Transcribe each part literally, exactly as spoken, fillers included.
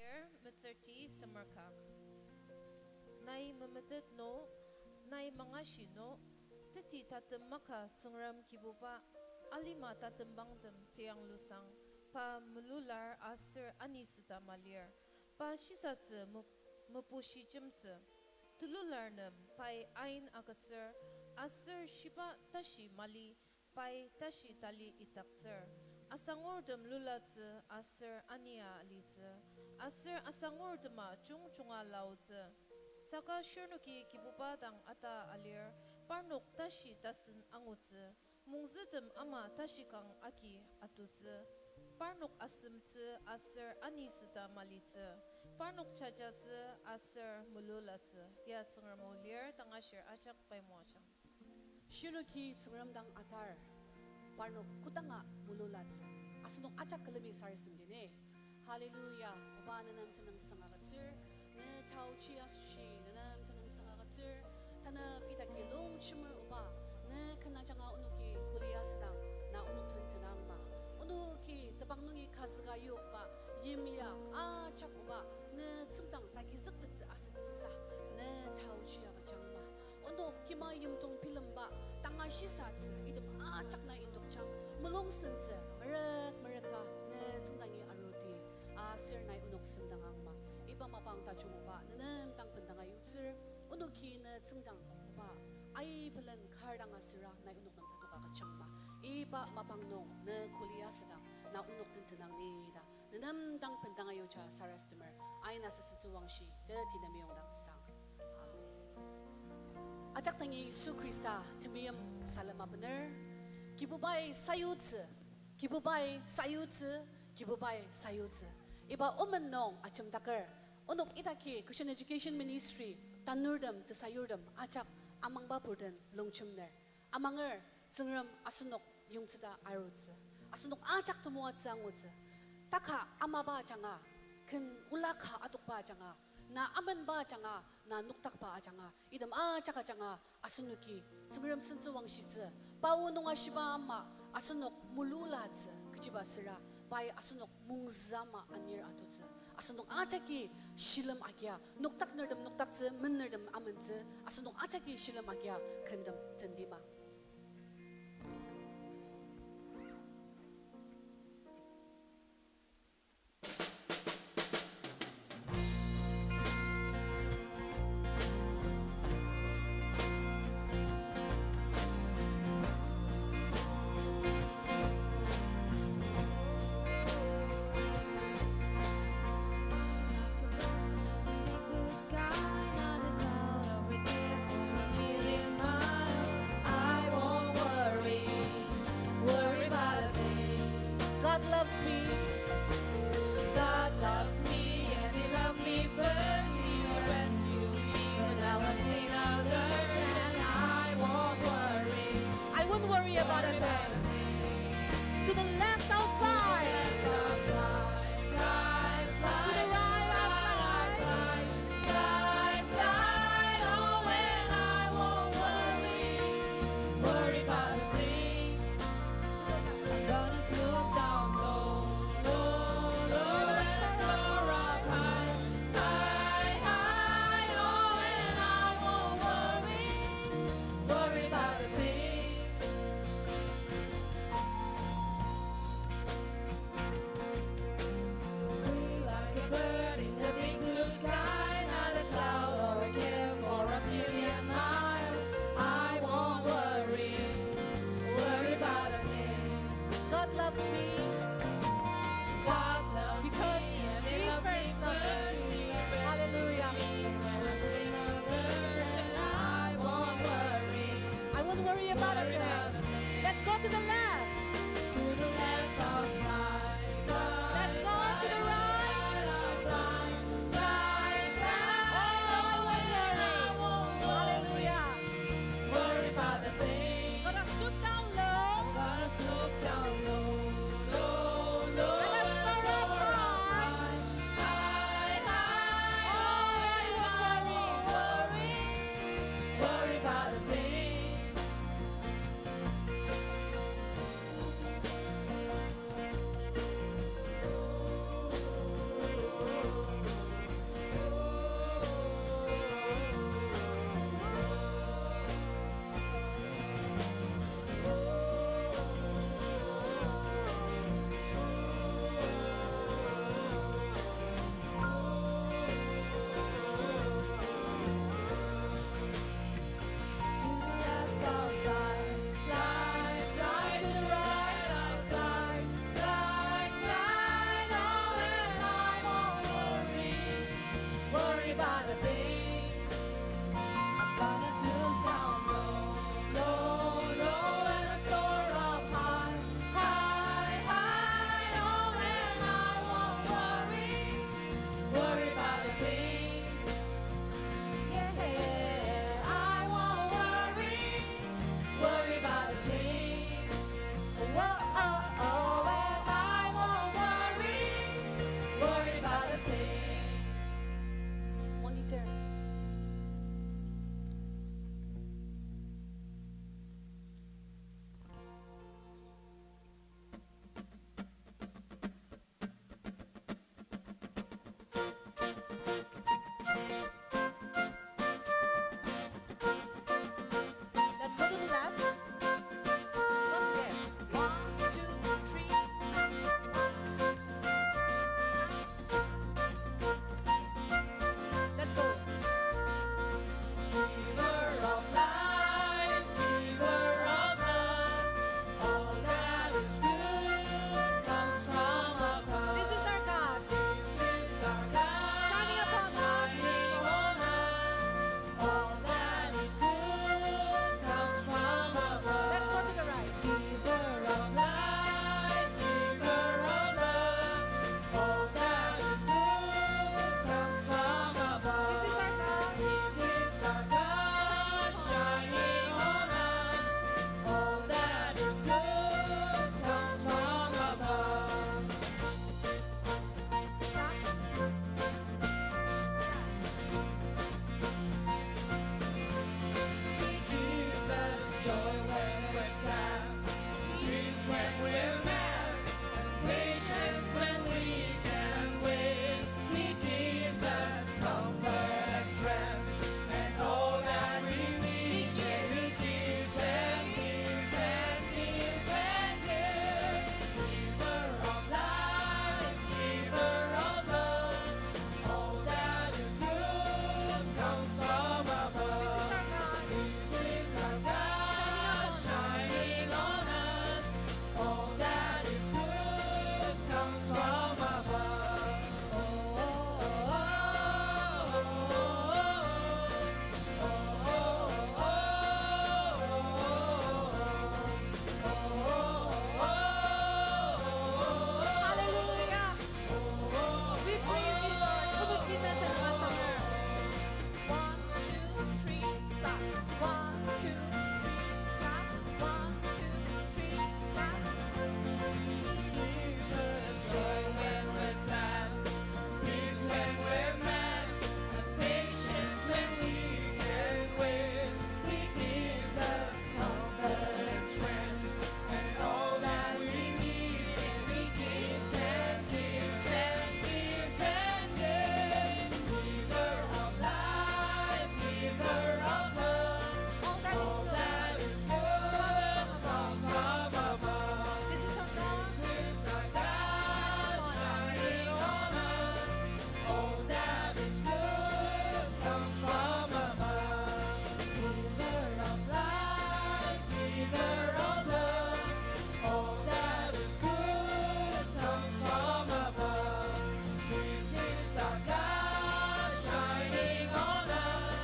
Lir metsürti semer ka. Nai memetet no, nai mangashi no, teti tatem maka Tsüngrem Kibuba, alima tatembangtem teyanglusang, pa melular aser anisüta malir, pa shisatsü me-, mepushijemtsü, tulular nem pai ain agütsür, aser shiba tashi mali, pai tashi tali itaktsür, asangurtem lulatsü aser ania alitsü, aser asangurtema jungjunga laotsü. Saka shirnoki Kibuba dang ata alir, parnok tashi tasen angutsü, mungzütem ama tashikang agi atutsü, parnok asemtsü aser anisüta malitsü, parnok jajatsü aser melulatsü. Ya Tsüngrem o lir tangashir ajak pai moajang. Shirnoki Tsüngrem dang atar, parnok kodanga melulatsü, asenok ajak külemi sarasademdi ni. Hallelujah, Oba nenem tenüngsang agütsür, ne taochi asoshi nenem tenüngsang agütsür, tanü idaki longjemer Oba, ne ken ajanga onoki kuli asüdang, na onok den tenangma. Onoki tebang nungi kazüka yokba, yimya ajak Oba, ne tsüngdang takizüktettsü asütsüsa, ne taochi agüjangma. Onok kima yimdong bilemba, tanga shisatsü, item ajak na indokjang, mulung sentsü, merük merüka, ne tsüngdangi arudi, aser nai onok semdang angma. Iba mapang tajung Oba, nenem dang bendanga yutsür, onoki ne tsüngdang Oba, aibelen kar dang asüra, nai onok nem tatok agüjangma. Iba mapang nung, ne kuli asüdang, na onok den tenang ni ta. Nenem dang bendanga yuja sarasademer, aina süsütsü wangshi, teti nem yongdang sang. Amen. Ajak dangi Yisu Khrista temeim salem abener, Kibubai sayutsü, Kibubai sayutsü, Kibubai sayutsü. Iba omen nung ajemdaker, onok idaki Christian Education Ministry tanurtem tesayurtem ajak amangba purten longjemner. Amanger, Tsüngrem asenok yongtsüta arutsü. Asenok ajak temoatsü angutsü. Taka amaba ajanga, ken ola ka adokba ajanga, na amenba ajanga, na noktakba ajanga, item ajak ajanga, asenoki Tsüngrem sentsü wangshitsü, pa o nung ashiba ama, asenok mululatsü, kechiba süra, pai asenok mungzü ama anir atutsü. Asenok ajaki shilem agia, noktaknertem noktaktsü, menertem amentsü, asenok ajaki shilem agia, kentem tendima. I'm gonna swoop down low, low, low, and I soar up high, high, high, oh, and I won't worry, worry about a thing. Yeah, I won't worry, worry about a thing. Whoa, oh, oh, oh, I won't worry, worry about a thing. Monitor. Let's go to the left. Once again. One, two, three. Let's go. Giver of life, giver of love, all that is good comes from above. This is our God. This is our God, shining upon us, shining on us. All that is good comes from above. Let's go to the right. Giver of life, giver of love, all that is good comes from above. This is our God. This is our God, shining on us. All that is good comes from above. He gives us joy when we're sad, peace when we're mad, and patience when we can wait. He gives us comfort and strength, and all that we need. Yeah, He gives and gives and gives and gives. Giver of life, giver of love, all that is good comes from above. This is our God, shining on us. All that is good comes from above. Oh, oh, oh, oh, oh, oh. Hallelujah. We praise you, Lord. Khutu kina tenüng asanger. One, two, three, clap. One, two, three, clap. One, two, three, clap. He gives us joy when we're sad, peace when we're mad, and patience when we can wait. He gives us comfort and strength, and all that we need. He gives and gives and gives and gives. Giver of life, giver of love, all that is good comes from above. This is our God, shining on us. All that is good comes from above. Giver of life, giver of love. All that is good comes from above. This is our God shining on us.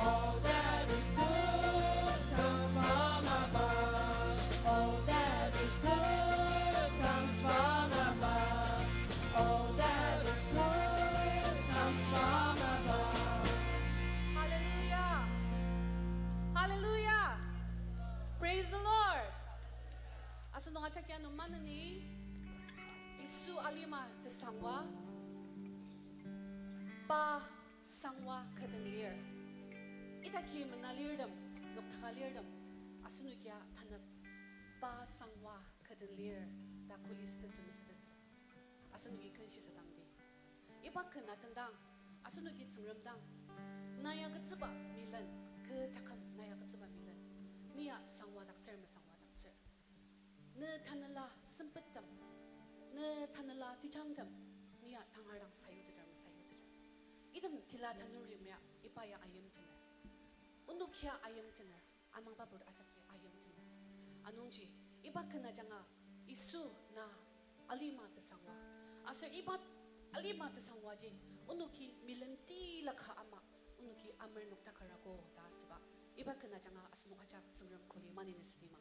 All that is good comes from above. All that is good comes from above. All that is good comes from above. Hallelujah. Hallelujah. Praise the Lord. Asenok ajaki ano maneni Yisu alima tesangwa, pa sangwa kü den lir. Idaki mena lirtem, nokdaka lirtem, asenokia tanep pa sangwa kü den lir ta kuli sütettsü mesütettsü. Asenoki ken shisadangdi. Iba ken atendang, asenoki Tsüngrem dang, na ya agütsüba milen, kü taküm na ya agütsüba milen, ni ya sangwadaktsür, mesangwadaktsür. Ne tanela sempettem, ne tanela tejangtem, ni ya tangar dang sayuteter, mesayuteter. Item tila tanur yimya, iba ya ayimtener. Onok ya ayimtener. Amangba pur ajaki ayimtener. Anungji, iba ken ajanga Yisu na alima tesangwa. Aser iba Alima tesangwaji, onoki milen tila ka ama, onoki amer noktakar ako ta asüba. Iba ken ajanga asenok ajak Tsüngrem kuli maneni südi ma.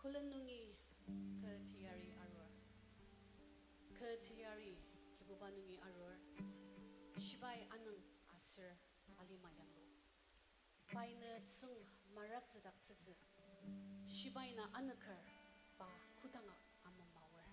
Olen nungi kü teyari arur. Kü teyari Kibuba nungi arur. Shibai anüng aser alima yanglu. Pai ne tsüng maratsüdaktsütsü. Shibai na anüker pa kodanga amemawer.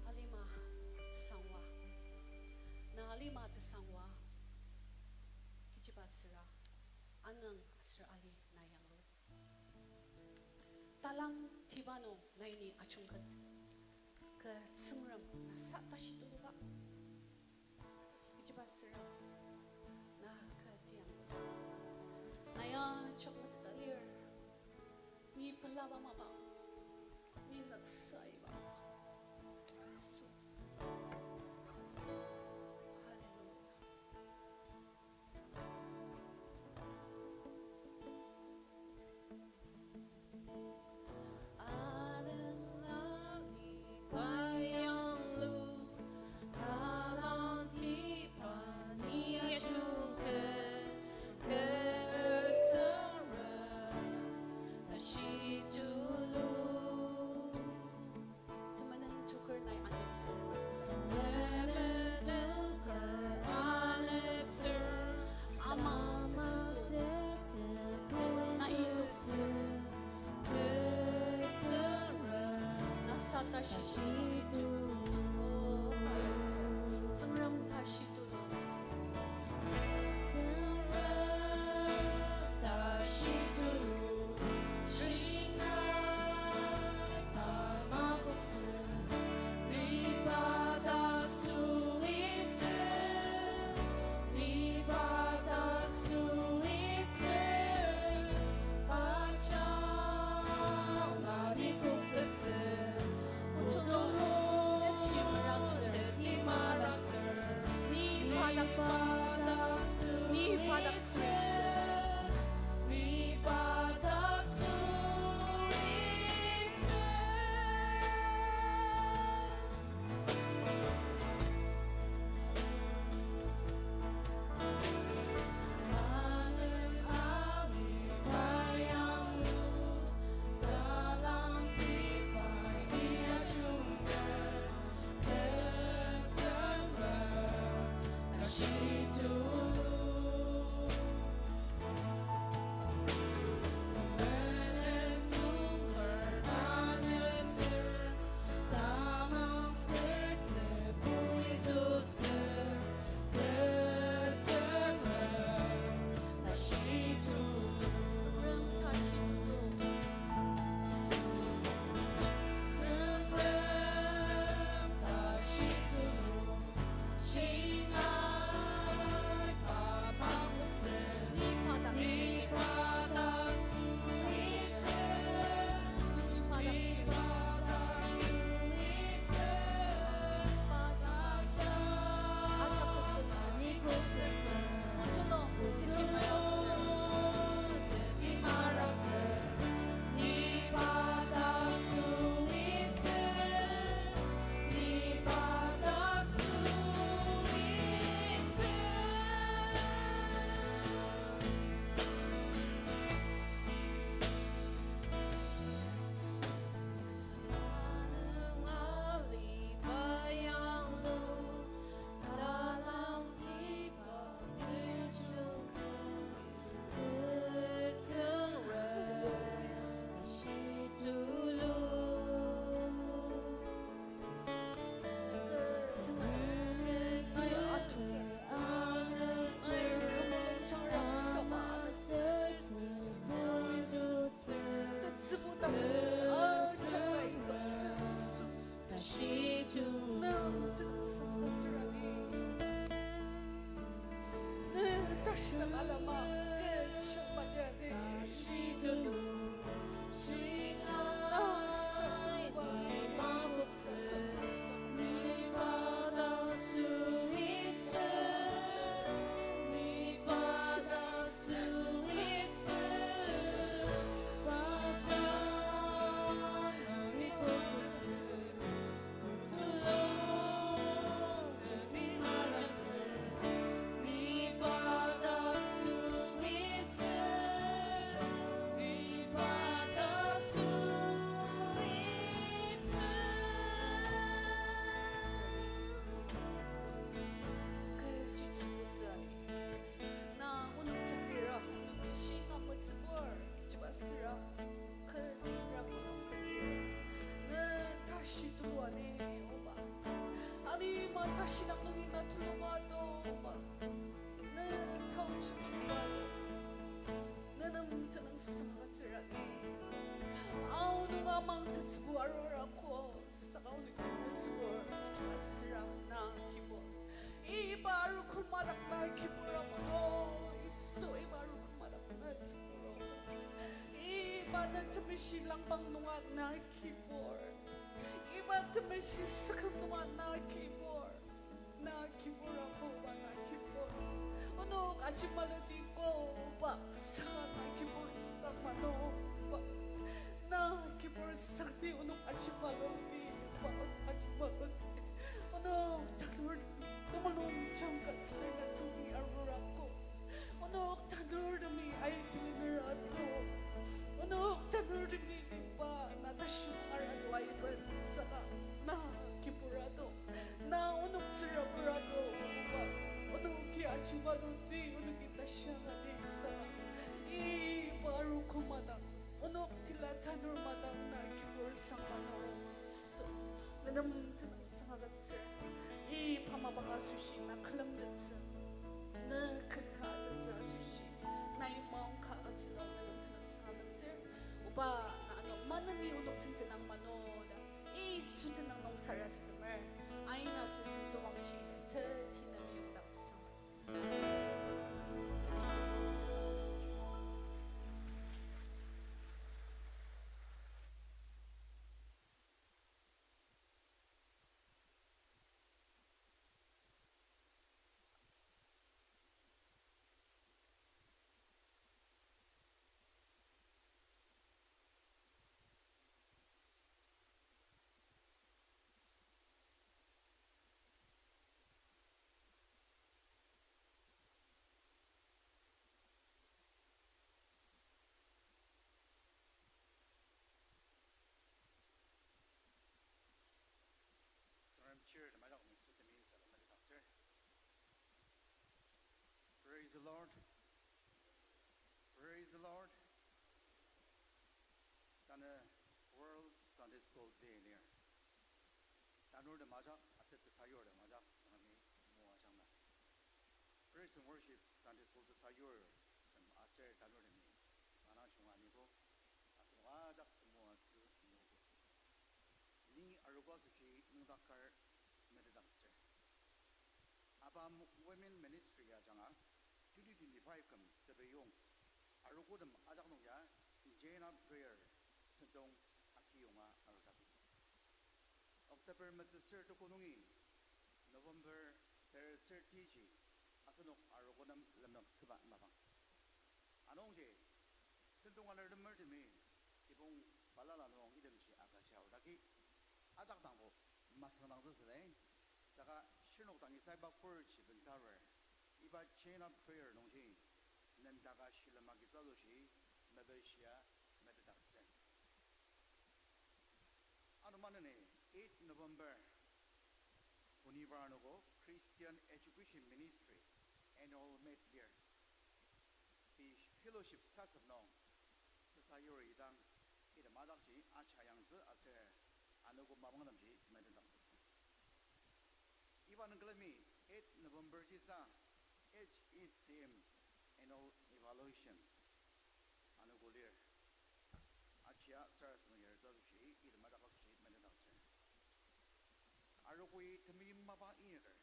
Alima tesangwa. Na alima tesangwa. Kechiba süra, anüng aser ali na yanglu. Talang tiba nung nai ni ajungket. Kü Tsüngrem na sa tashi tuluba. Kechiba süra, na kü tiang basa. Na ya chok meteta lir. Ni pelaba mapang. Ni nüksa iba. Yisu. Hallelujah. Anüng aliba yanglu, talang tiba ni ajungket, kü Tsüngrem tashi tulu. Temenen tuker nai anitsü. Temenen tuker anitsü. Ama tetsübu. Nai nüktsü. Kü Tsüngrem. Na sa tashi tulu. Tsüngrem tashi tulu. Tsüngrem tashi tulu. Tetsübu taküm ajak ka indoktsü Yisu. Nang tenüngsang atsürani. Ne tashi nang alama kecha maliani. Nang sa tuluba ni. Na onok tenlira, onok shinga metsübur, kechiba süra, kü tsüra onok tenlira. Ne tashi tuluani, Oba. Alima tashi dang nungi na tuluba do, Oba. Ne taochi tuluba do. Ne nem tenüngsang atsüragi. Aonung amang tetsübu arur ako. Saka onok kibur tsübur, kechiba süra na kibur. Iba aru koma dak na kibur amono, Yisu iba aru koma dak na kibur. Iba na temeshi langpang nunga na kibur. Iba temeshi saküm nunga na kibur. Na kibur akoba na kibur. Onok ajimaloti koba saka na kibur saka mano ba. Na kibur sakdi onok ajimaloti ba onok ajimaloti. Onok tanur temulung jangka saka tsüngi arurako. Onok tanurtemi aiki lir ato. Onok tanurtemi ba na tashi arado aiben saka na kibur ato. Na onok tsürabur ato, Oba. Onoki ajimaloti, onoki tashi angadi saka. Iba aru koma dang. Onok tila tanur madang na kibur sangma nung. So, ne nem tenüngsang agütsür. Iba mapang asoshi na külemtettsü. Ne ken ka atettsü asoshi. Nai maong ka atsü nung ne nem tenüngsang agütsür. Oba, na ano maneni onok tentenang mano da. Yisu tenüng nung sarasademer. Aina süsü züwangshi te tinem yongdang sangma. Tanü World Sunday School Day lir. Tanurtem ajak aser tesayurtem ajak Tsüngremi moajangma. Praise and worship Sunday school tesayurtem aser tanurtemi kanga shunga nibo, asenok ajak temoatsü nungbo. Ni arogo asoshi nüngdaker metetdaktsür. ABAM Women Ministry ajanga twenty twenty-five küm tepeyong arogotem ajak nung ya Chain of Prayer sentong akiyonga arudaki. October metsüsür tuko nungi November ter ser tiji asenok arogo nem lenmetsüba mapang. Anungji, sentong alar temertemi, kibong balala nung itemji agüja aodaki, ajak dangbo masüngdangtsü südi, saka shirnok dangi saiba purji bentsürur, iba Chain of Prayer nungji, nendaka shilem agitsü asoshi, mepishia metetdaktsür. Ano maneni, eight November, Honibar anogo Christian Education Ministry Annual Meet lir. Pei fellowship sasep nung, tesayuri dang, item ajakji acha yangtsü aser anogo mapangtemji metetdaktsütsü. Iba nung külemi eight November jisa H E C M Annual Evaluation anogo lir. Achia sarasadema yaritsü asoshi, item ajak asoshi metetdaktsür. Arogoi temeim mapa inyaker,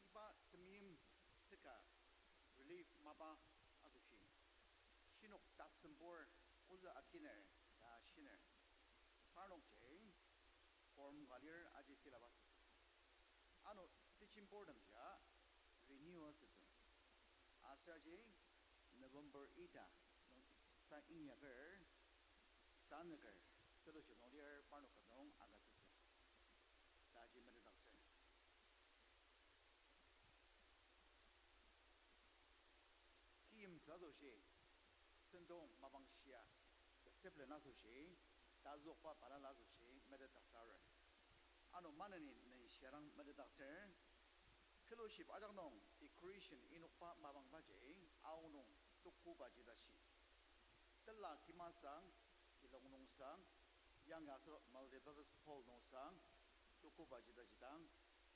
iba temeim teka relief mapa asoshi, shinok tasembur ozü akiner ta shiner. Parnokji form ka lir aji fill up asütsü. Ano teaching board temjia renew asütsü. Aser aji November ita nung sa inyaker, sa nüker, fellowship nung lir parnok ka nung agütsütsü. Ta aji metetdaktsür. Kiyimtsü asoshi, sentong mapang shia, discipline asoshi, tazükba balala asoshi metetdaktsür. Ano maneni nenshiadang metetdaktsür, fellowship ajak nung decoration inokba mapangbaji, aonung tukobaji tashi. Tela kimasang, kilong nungsang, yangi aser multipurpose hall nungsang, tukobaji tashi dang,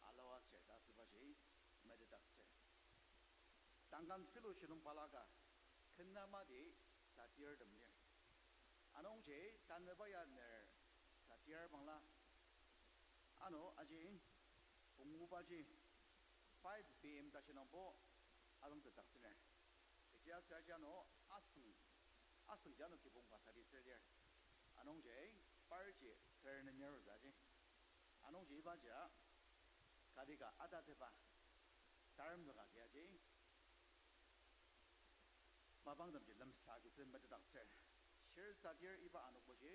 alawa ser ta asübaji metetdaktsür. Duncan Fellowship nung balaka, kena madi satirtem lir. Anungji tanüba ya ner satir bangla. Ano aji pungubaji five P M tashi nungbo azüngtetdaktsüner. Kechiaser aji ano asüng, asüngji ano kibong ka saditsür lir. Anungji parji ter nem yarutsü aji. Anungji ibaji a, kati ka atateba, taremzüka agi aji, mapangtemji lemsa agitsü metetdaktsür. Shir satir iba anokboji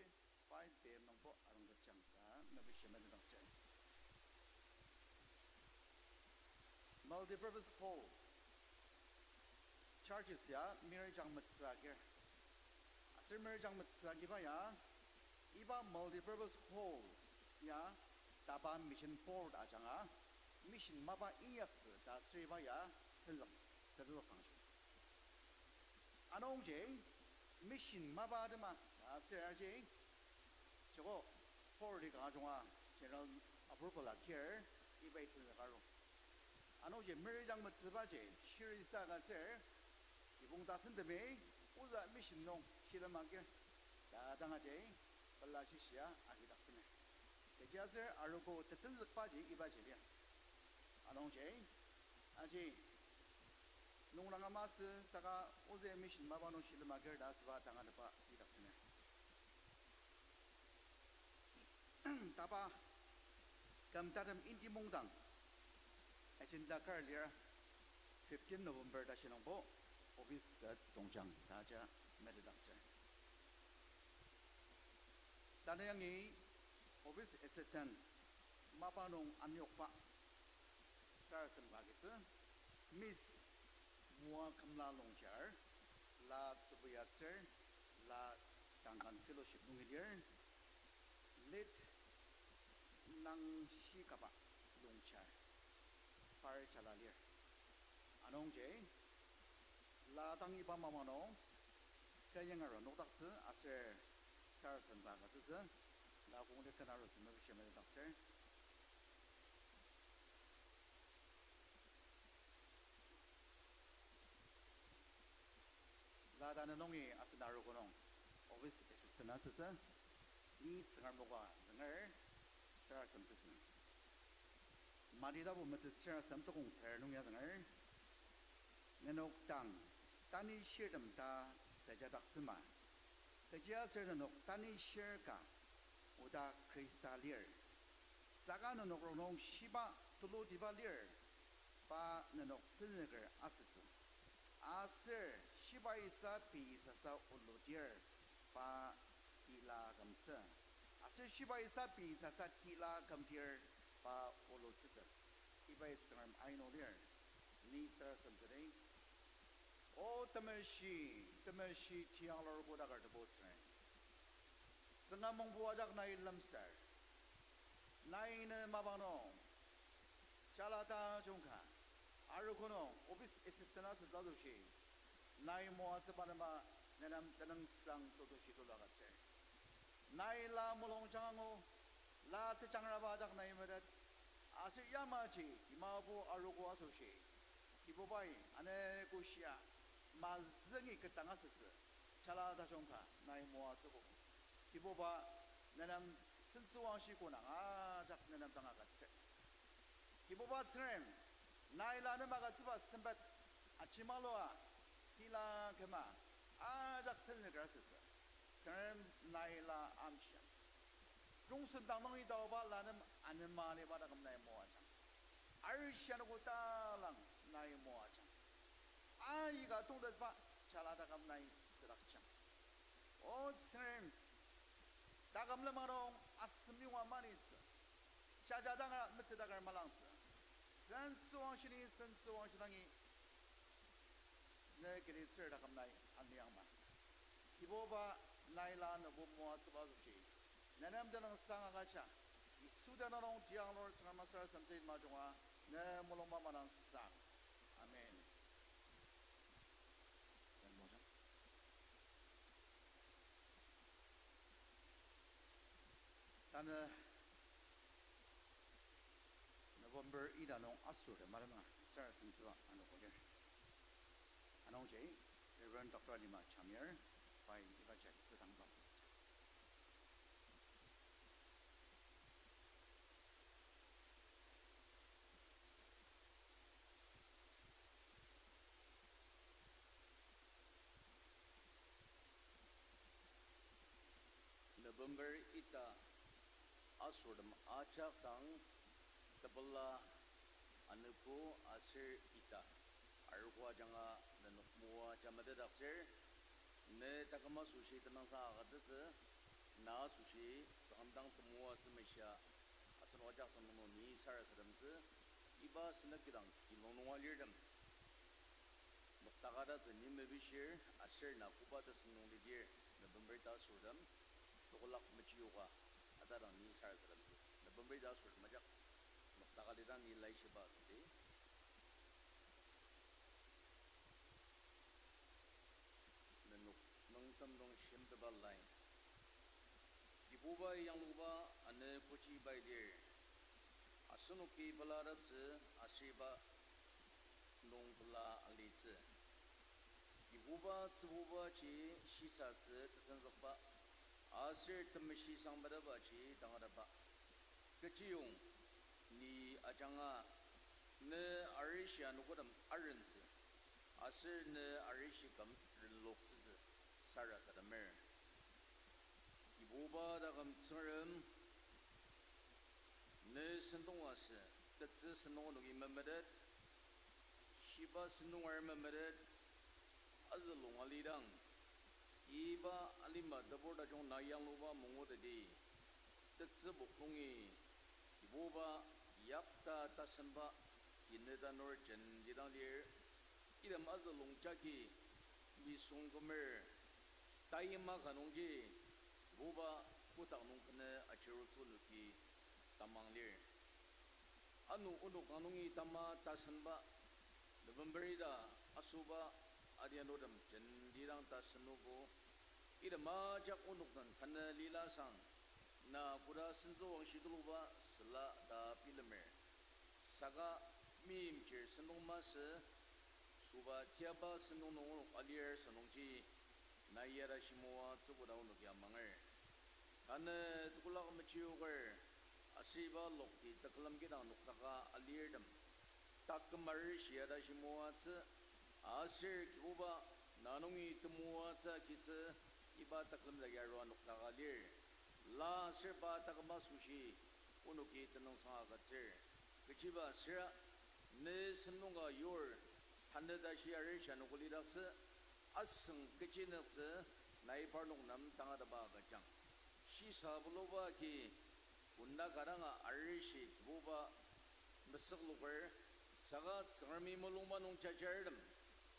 five P M nungbo azüngtetjang ta mepishi metetdaktsür. Multipurpose hall, churches ya mirijang metsü agir. Aser mirijang metsü agiba ya, iba multipurpose hall ya taba mission board ajanga mission mapa inyaktsü ta aser iba ya tenzük, tenzük kangshi. Anungji mission mapa atema ta aser aji, joko board-i kanga junga general approval agir iba tenzük aru. Anungji mirijang metsübaji shirisa agütsür, kibong tasentemi ozü mission nung shilem agir ta dang aji pela shishia agidaktsüner. Kechiaser arogo tetenzükbaji ibaji lir. Anungji aji nungranga masü saka ozü mission mapa nung shilem agir ta asüba tangatetba idaktsüner. Taba küm tatem Inti mungdang agenda kar lir, fifteen November tashi nungbo office ka tongjang ta aja metetdaktsür. Tanü yangi office assistant mapa nung anyokba sarasadem ka agitsü, Miss Moa Kümla Longchar, la tebuyatsür, la Duncan Fellowship nungi lir, late Nangshikaba Longchar, par jala lir. Anungji, la dang iba mapa nung, kü yangra nokdaktsü aser Sarasadem ka agütsütsü, la kongli ken arutsü mepishir metetdaktsür. La tanü nungi asen arogo nung office assistant asütsü, ni Tsüngrem moka zünger, sarasademtsütsü. Mati tapu metsü sarasadem tokong ter nung ya zünger, nenok dang tanü shirtem ta tajadaktsüma. Kechiaser nenok tanü shir ka, oda Khrista lir. Saka nenok rongnung shiba tulutiba lir, pa nenok tenzüker asütsü. Aser shibaisa pei sasa olutir, pa tila kümtsü. Aser shibaisa pei sasa tila kümtir, pa olutsütsü. Ibai Tsüngrem ainu lir, ni sarasademtsüdi. O temeshi, temeshi tianglur kodaker Tebu Tsüngrem, tsünga mungbu ajak nai lemsar. Nai ne mapang nung, jala tajung ka, arogo nung office assistant asütsü asoshi, nai moatsüba nema nenem tenüngsang tetushi tulu agütsür. Nai la mulungjang angu, la tejangraba ajak nai metet, aser yamaji imabo arogo asoshi, Kibubai ane koshia mazüngi ketang asütsü, jala tajung ka nai moatsüogo. Kibuba, nenem sentsüwangshi konang ajak nenem dang agütsür. Kibuba Tsüngrem, nai la nem agütsüba sempet ajemalua, tila küma, ajak tenzüker asütsü. Tsüngrem, nai la amshiang. Rongsen dang nungi taoba la nem anema liba taküm nai moajang. Arishi anogo talang nai moajang. Aika tongtetba jala taküm nai südakjang. O Tsüngrem, taküm lema nung asem yonga manitsü, jajadanga metsüdaker malangtsü, sentsüwangshini sentsüwangshi dangi ne kiri tsür taküm nai anliangma. Kibuba, nai la nübo moatsüba asoshi nenem tenüngsang agüja. Yisu tenüng nung tianglur Tsüngrem sarasademtsü majunga ne mulungba madangsang. Amen. Tanü November ita nung asürtem alemanga sarasademtsüba anogo lir. Anungji Reverend Doctor Lima Chamir, pai ibaji tsütangba. November ita asürtem ajak dang tepela anogo aser ita arogo ajanga nenok moaja metetdaktsür. Ne taküm asoshi tenüngsang agütsütsü, na asoshi Tsüngrem dang temoatsü meshia asenok ajak sentong nung ni sarasademtsü, iba senükidang kilung nunga lirtem noktaka tatsü ni mepishir aser na koba tesem nung lidir November ita asürtem, tekolak mechioka atadang ni sarasademtsü. November ita asürtem ajak noktaka lidang ni laishiba asüdi. Nenok nüngtem nung shimteba lai. Kibubai yangluba ane kochibai lir. Asenoki pelateptsü aser iba nung pela alitsü. Kibuba tsübubaji shisatsü tetenzükba, aser temeshi sangmetebaji tangatetba. Kechiyong ni ajanga ne arishi anogotem arentsü, aser ne arishi küm renloktsütsü sarasademer. Kibuba taküm Tsüngrem, ne sentong asü, tetsü sentong onoki memetet, shiba sentong ar memetet, azülung alidang, iba alima tebur tajung na yangluba manguteti, tetsübok nungi, Kibuba yakta tasenba, kinü tanur jenti dang lir, item azülung jagi, nisung kümer, tayima ka nungji, Kibuba kotak nung kenü achirutsü onoki tamang lir. Ano onok ka nungi tama tasenba, November ita asoba adianutem jenti dang tasenogo, Item ajak onok den tanü lila sang, na koda sentong wangshi tuluba süla ta bilemer. Saka meimchir sentong masü, süba tiaba sentong nung onok alir sentongji, na yada shimoatsü koda onoki amanger. Tanü tekolak mechioker, aser iba lokti tekülem kidang noktaka alirtem, taküm arishi yada shimoatsü, aser Kibuba, na nungi temoatsü kitsü, iba tekülem dagi arua noktaka lir. La aser pa taküm asoshi, onoki tenüngsang agütsür. Kechiba süra, ne sentong ka yur, tanü tashi arishi anogo lidaktsü, asüng kechi nüktsü, nai parnok nem tangatetba agüjang. Shisa buluba agi, kona kadanga arishi Kibuba mesükloker, saka Tsüngremi mulungba nung jajartem,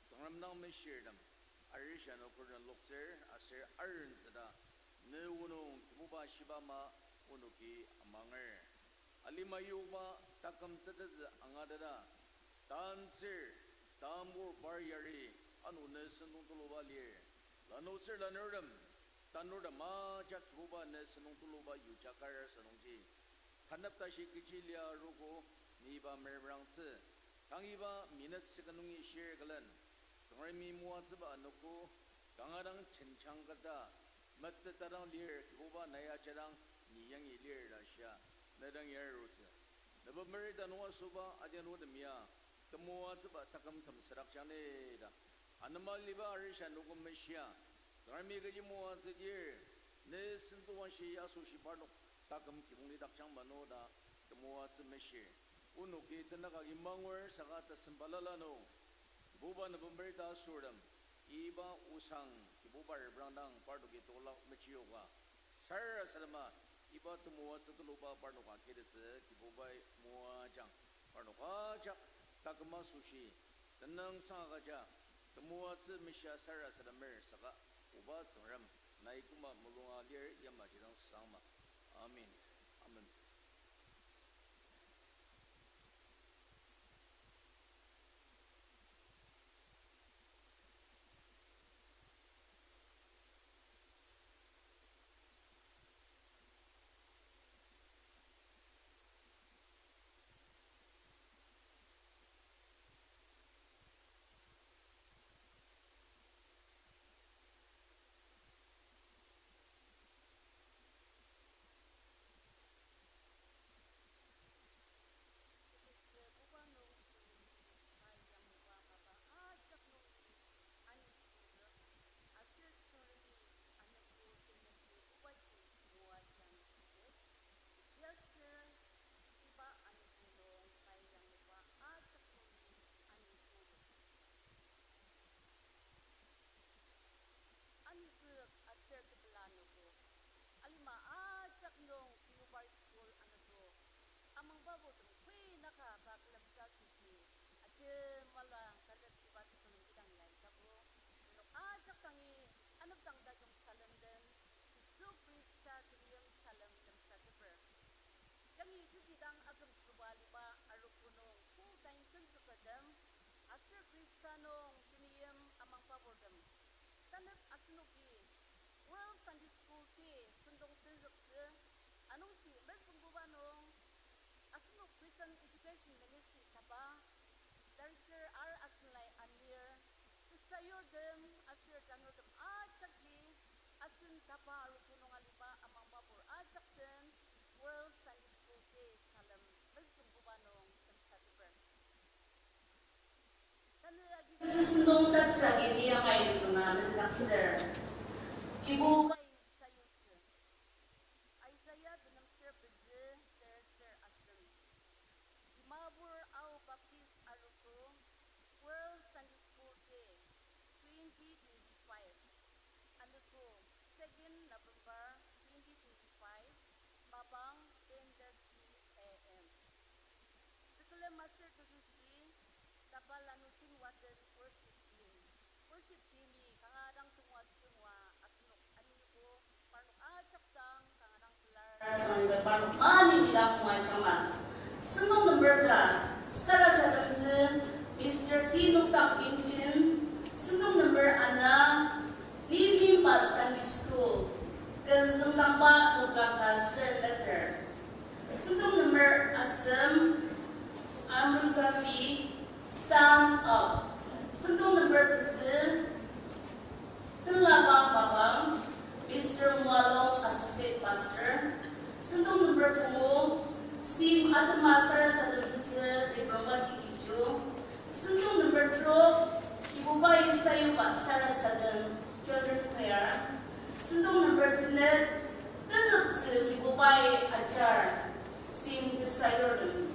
Tsüngrem dang meshirtem, arishi anogo den loktsür aser arentsü ta, ne o nung Kibuba shiba ama onoki amanger. Alima yokba taküm tetezü angateta, tantsür, tambur par yari, ano ne sentong tuluba lir. Lanurtsür lanurtem, tanurtem ajak Kibuba ne sentong tuluba yuja kar sentongji, tanep tashi kechi lia arogo, ni iba mereprangtsü. Tang iba minute second nungi shir külen, Tsüngremi moatsüba anogo, kanga dang jenjang keta, meteta dang lir, Kibuba nai ajadang, ni yangi lir ta shia, ne dang yarutsü. November ita nung asoba adianutem ya, temoatsüba taküm kümsüdakjang ni ta, anema aliba arishi anogo meshia, Tsüngremi kechi moatsü dir, ne sentong wangshi asoshi parnok taküm kibong lidakjang mano ta temoatsü meshir. Onoki tenük agi mangur saka tesem balala nung, Kibuba November ta asortem, iba osang Kibuba reprangdang parnoki tekolak mechioka, sarasadema iba temoatsü tuluba parnok akitettsü Kibubai moajang. Parnok ajak taküm asoshi, tenüngsang agüja, temoatsü meshia sarasademer saka, Oba Tsüngrem, nai koma mulunga lir yamaji dang sangma. Amen. Amen. Tetezü koba nung Tsüngremi pai yangluba mapa ajak nungi anisüngzük, aser Tsüngremi anogo tenyaktsü kobaji moajang shitsü. Kechiaser iba anogo nung pai yangluba ajak nungi anisüngzük. Anisüngzük aser tepela anogo. Alima ajak nung Tinupar School anogo. Amangbaburtem koi naka pa külemtsü asoshi, ajemalang taneptsüba tekülem kidang lai tapu. Nenok ajak dangi anepdang tajung salem den, Yisu Khrista temeim salem lemsateper. Yangi tetidang akümtsüba aliba arogo nung full time tenzükertem, aser Khrista nung temeim amangbaburtem, tanep asenoki World Sunday School Day sentong tenzüktsü, anungji mezüngbuba nung asenok Christian Education Ministry tapa, Director R. Asenlai Amir, tesayurtem aser tanurtem ajaki asen tapa arogo nung aliba amangbabur ajak den World Sunday School Day salem mezüngbuba nung lemsateper. Tanü agitsü sentong tatsü agi ni yamai zünga metetdaktsür. Kibubai sayutsü. Isaiah tenemser pezü ter ser asem. Dimapur Ao Baptist Arogo World Sunday School Day twenty twenty-five. Anogo second November twenty twenty-five, mapang ten thirty A M. Tekülem aser tetushi, tapa lanurtem waten worship team. Worship team-i kanga dang temoatsü ngua asenok aniko parnok ajak dang kanga dang pelar. Sangbe parnok maneni dang moajangma. Sentong number ka, sarasademtsü, Mister T. Nokdang Imchin, sentong number ana, Living Sunday School, ken züngdangba noklang ka ser meter. Sentong number asem, armor craft, stand up. Sentong number pezü, Tenlaba Mapang, Mister Mualong, Associate Pastor. Sentong number pungu, Sim atema sarasadem tsütsü, Reverend Wati Kijo. Sentong number three, Kibubai sayuba sarasadem, Children Choir. Sentong number tenet, Teteptsü Kibubai ajar, Sim tesayurtem.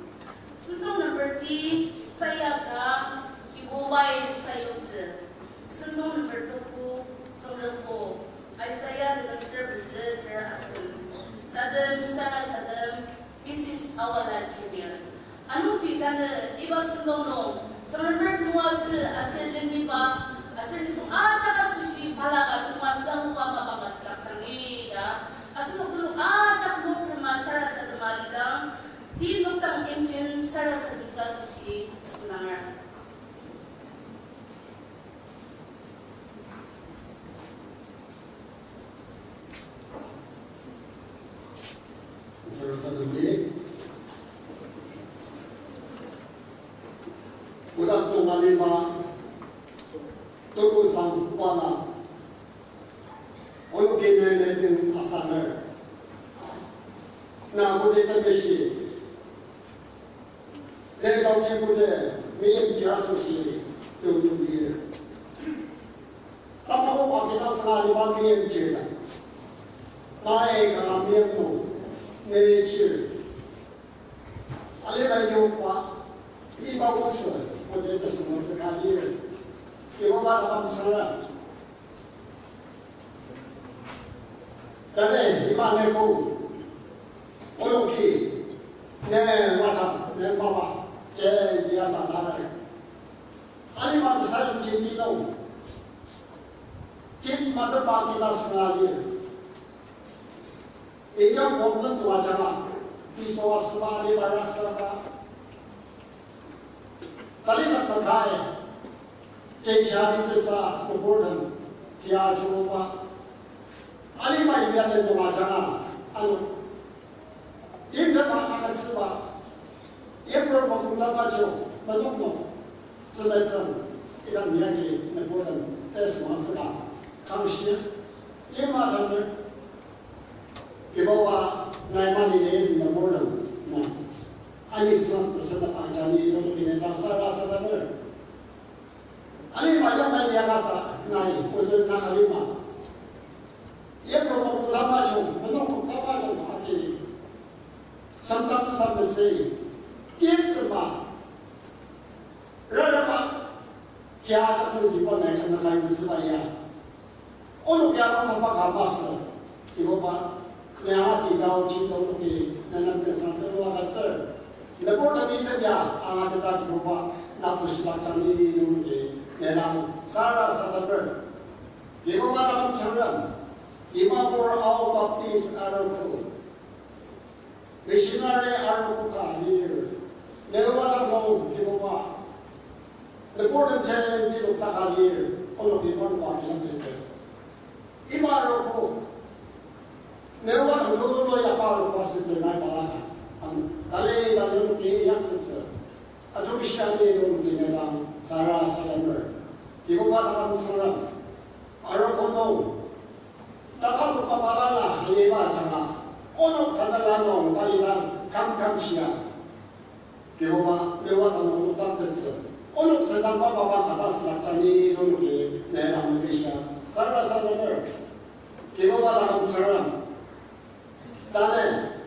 Sentong number ti, Sayaka, Kibubai sayutsü. Sentong number tuku, Tsüngrem o, Isaiah tenem ser pezü ter asem. Tatem sarasadem, Missus Awala Junior. Anungji tanü iba sentong nung, Tsüngremer moatsü aser leniba, aser nisung ajak asoshi balaka nunga tsüngba mapang ka südakjang ita, asenok tulu ajak mokrema sarasadema lidang, ti nokdang engine sarasademtsü asoshi asünanger. Sarasademdi. Oda tongaliba, tulu sang bala, oluki nene den asanger. Na kudi temeshi, ne tongji kudi meyim jira asoshi tulu lir. Tamako akina sanga lima meyim jira. Nai kanga meyim nung ne jir. Alima yokba, iba otsü, kode tesüngmesü ka lir. Kibuba takam sara. Tane, iba ne ko, oloki, ne wata, ne mapa, je dia sa tare. Alima tesayim jini nung, kin mata ba kina sanga lir. Inyang problem tu ajanga, Yisu asüba aliba raksaka. Tali dak makai, Jesu ali tesa problem tia chuba. Alima inyang tu ajanga, anu. Indema akatsüba. Yipro makumdama jo, manoknok. Tsümetsüm, idan miyagi ne problem, test mansüka. Kangshir, ima tanur. Kibuba, nai mali ne number nang, na. Ani san, sana pa jani, no kine ta sara sa number. Ani ma yang nai yang asa, nai, kusen na alima. Ye pro mo lama chong, mano ko lama chong, aki. Samtak sa mesi, kit ma. Raraba, kia ta tu di pa nai sana kai kusi ba ya. Onok ya rong kaba kaba sü, Kibuba, ne ati dao chi dao loki, ne nang tensang tero agütsür. Ne por tabi tabi a, anga teta Kibuba, na pushibak jangni nungki, ne nang sara sadaper. Kibuba takam Tsüngrem, Dimapur Ao Baptist Arogo. Missionary arogo ka lir. Ne wadang nung Kibuba. Ne por den chen di luk taka lir. Ono Kibuba kwa kilang tete. Iba arogo. Ne wadang nung lo ya pa arogo asütsü nai balaka. Am, tali tali nung ki yak tetsü. Ajo bishani nung ki ne dang sara sadaper. Kibuba takam Tsüngrem. Arogo nung. Tatalokba balala aliba ajanga, onok tanela nung balila kam kam shia. Kibuba, ne wadang nung otak tetsü. Onok tenangba baba kata sila jangni nungki ne dang mebishia. Sara sara mer. Kibuba takam Tsüngrem. Tanü,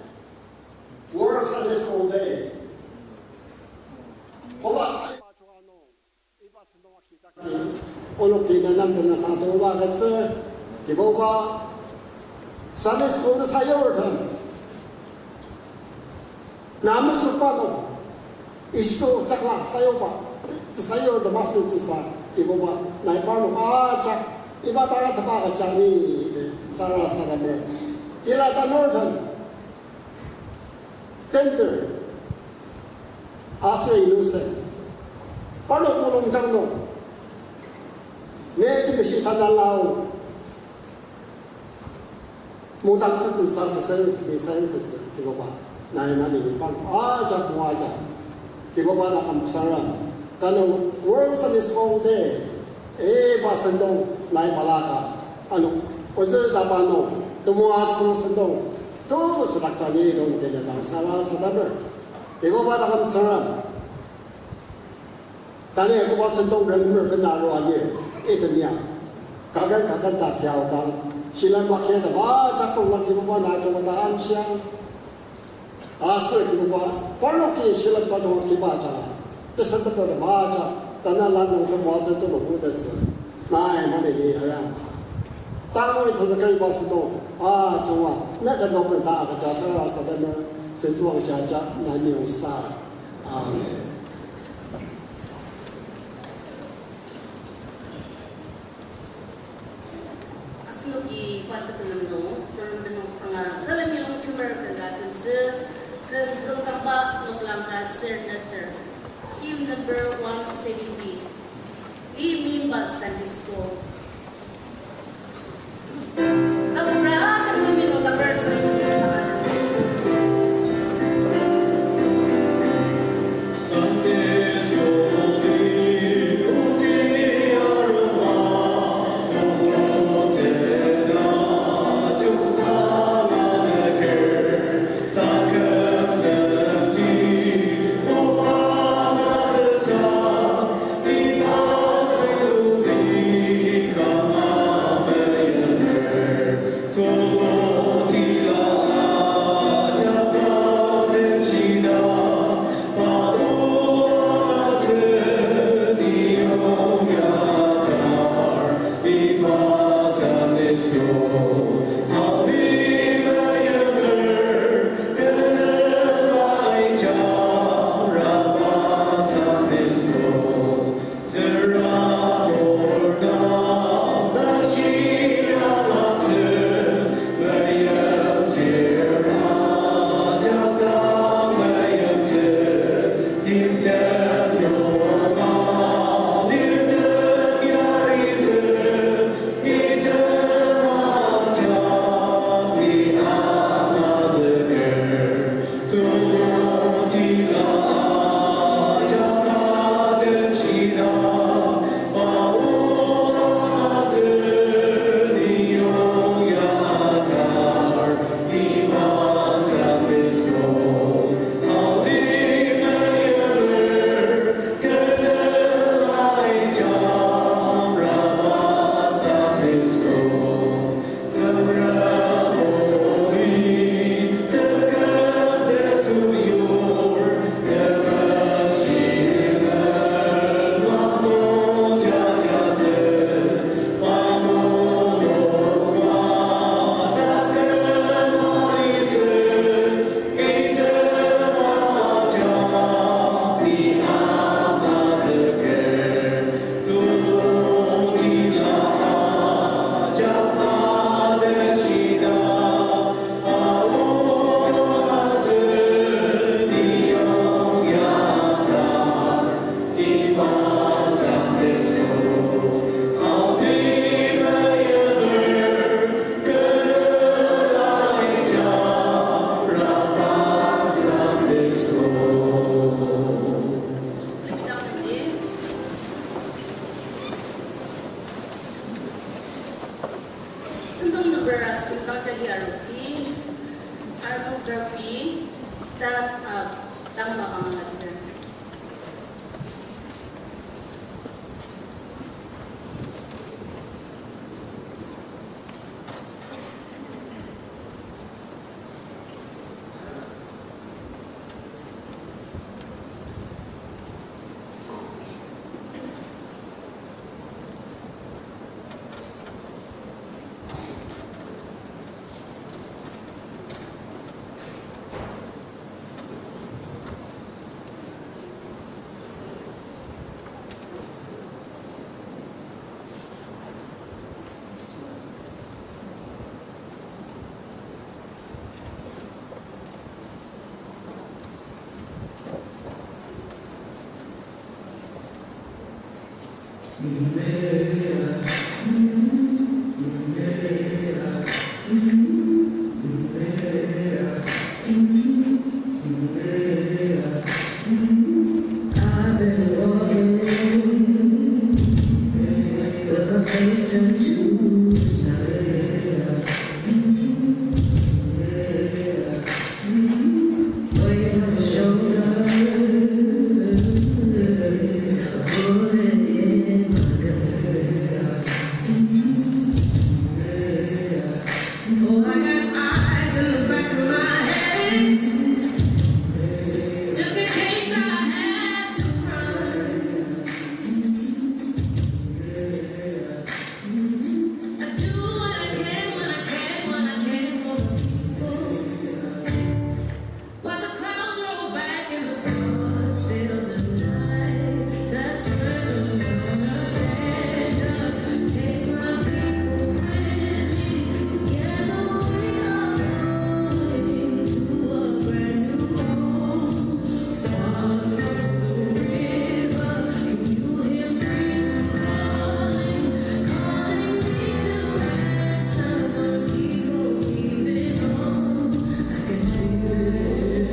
World Sunday School Day. Kibuba, aliba ajanga nung. Iba sentong akidaki, onok ki ne nem tenüngsang toba agütsür, Kibuba, Sunday school tesayurtem. Na mesüba nung, Yisu jakla sayuba, tesayurtem asütsüsa, Kibuba, nai parnok ajak, iba tanga teba ajak ni, sara sara mer. Tila tanurtem, tender, aser innocent. Parnok mulungjang nung. Ne temeshi tanalao. Mungdang tsütsü sa, mesüra, mesüra tsütsü, Kibuba, nai mani ni parnok ajak moaja. Kibuba taküm tsara, tanü World Sunday School Day, iba sentong nai balaka, ano, ozü tapa nung, temoatsü sentong, to südaktsü ni dong kena dang sarasademer. Kibuba taküm tsara. Tanü koba sentong renmer bena arua lir, item ya. Kaket kaket ta kiaodang, shilem makir ta majakong la Kibuba na jungkata amshiang. Aser Kibuba, parnoki shilem tajung kiba ajanga, tesentepet ta majak, tanü lanung temoatsü tulu kudetsü, nai mani ni arama. Tanü tsütsü kariba sentong, ajunga, na kendo benta agüja sarasademer, sentsüwangshi ajak, nai meyongsa. Amen. Asenoki pa tekülem nung, Tsüngrem tenüngsanga, külemi longjemer kanga tentsü, ken züngdangba noklang ka ser neter. Hymn number one seventy. Limimba Sunday School. Sentong number asem dang jagi aruti, Arno Garvey, Stand Up, tang mapang agütsür. Eyes turn to the sky. Weight on my shoulders, a bullet in my gut. Oh, I got eyes in the back of my head, just in case I have to run. I do what I can when I can, when I can for the people. While the clouds roll back and the stars fill the night, that's when I'm gonna stand up, take my people with me. Together we are going to a brand new home. Far across the river, can you hear freedom calling? Calling me to answer, gonna keep on keeping on. I can feel it.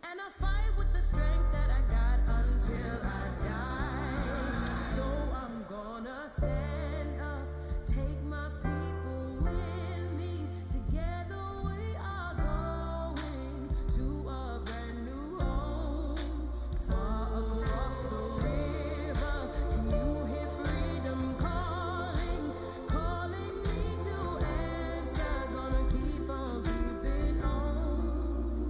And I fight with the strength that I got until I die. So I'm gonna stand up, take my people with me. Together we are going to a brand new home. Far across the river, can you hear freedom calling? Calling me to answer, gonna keep on keeping on.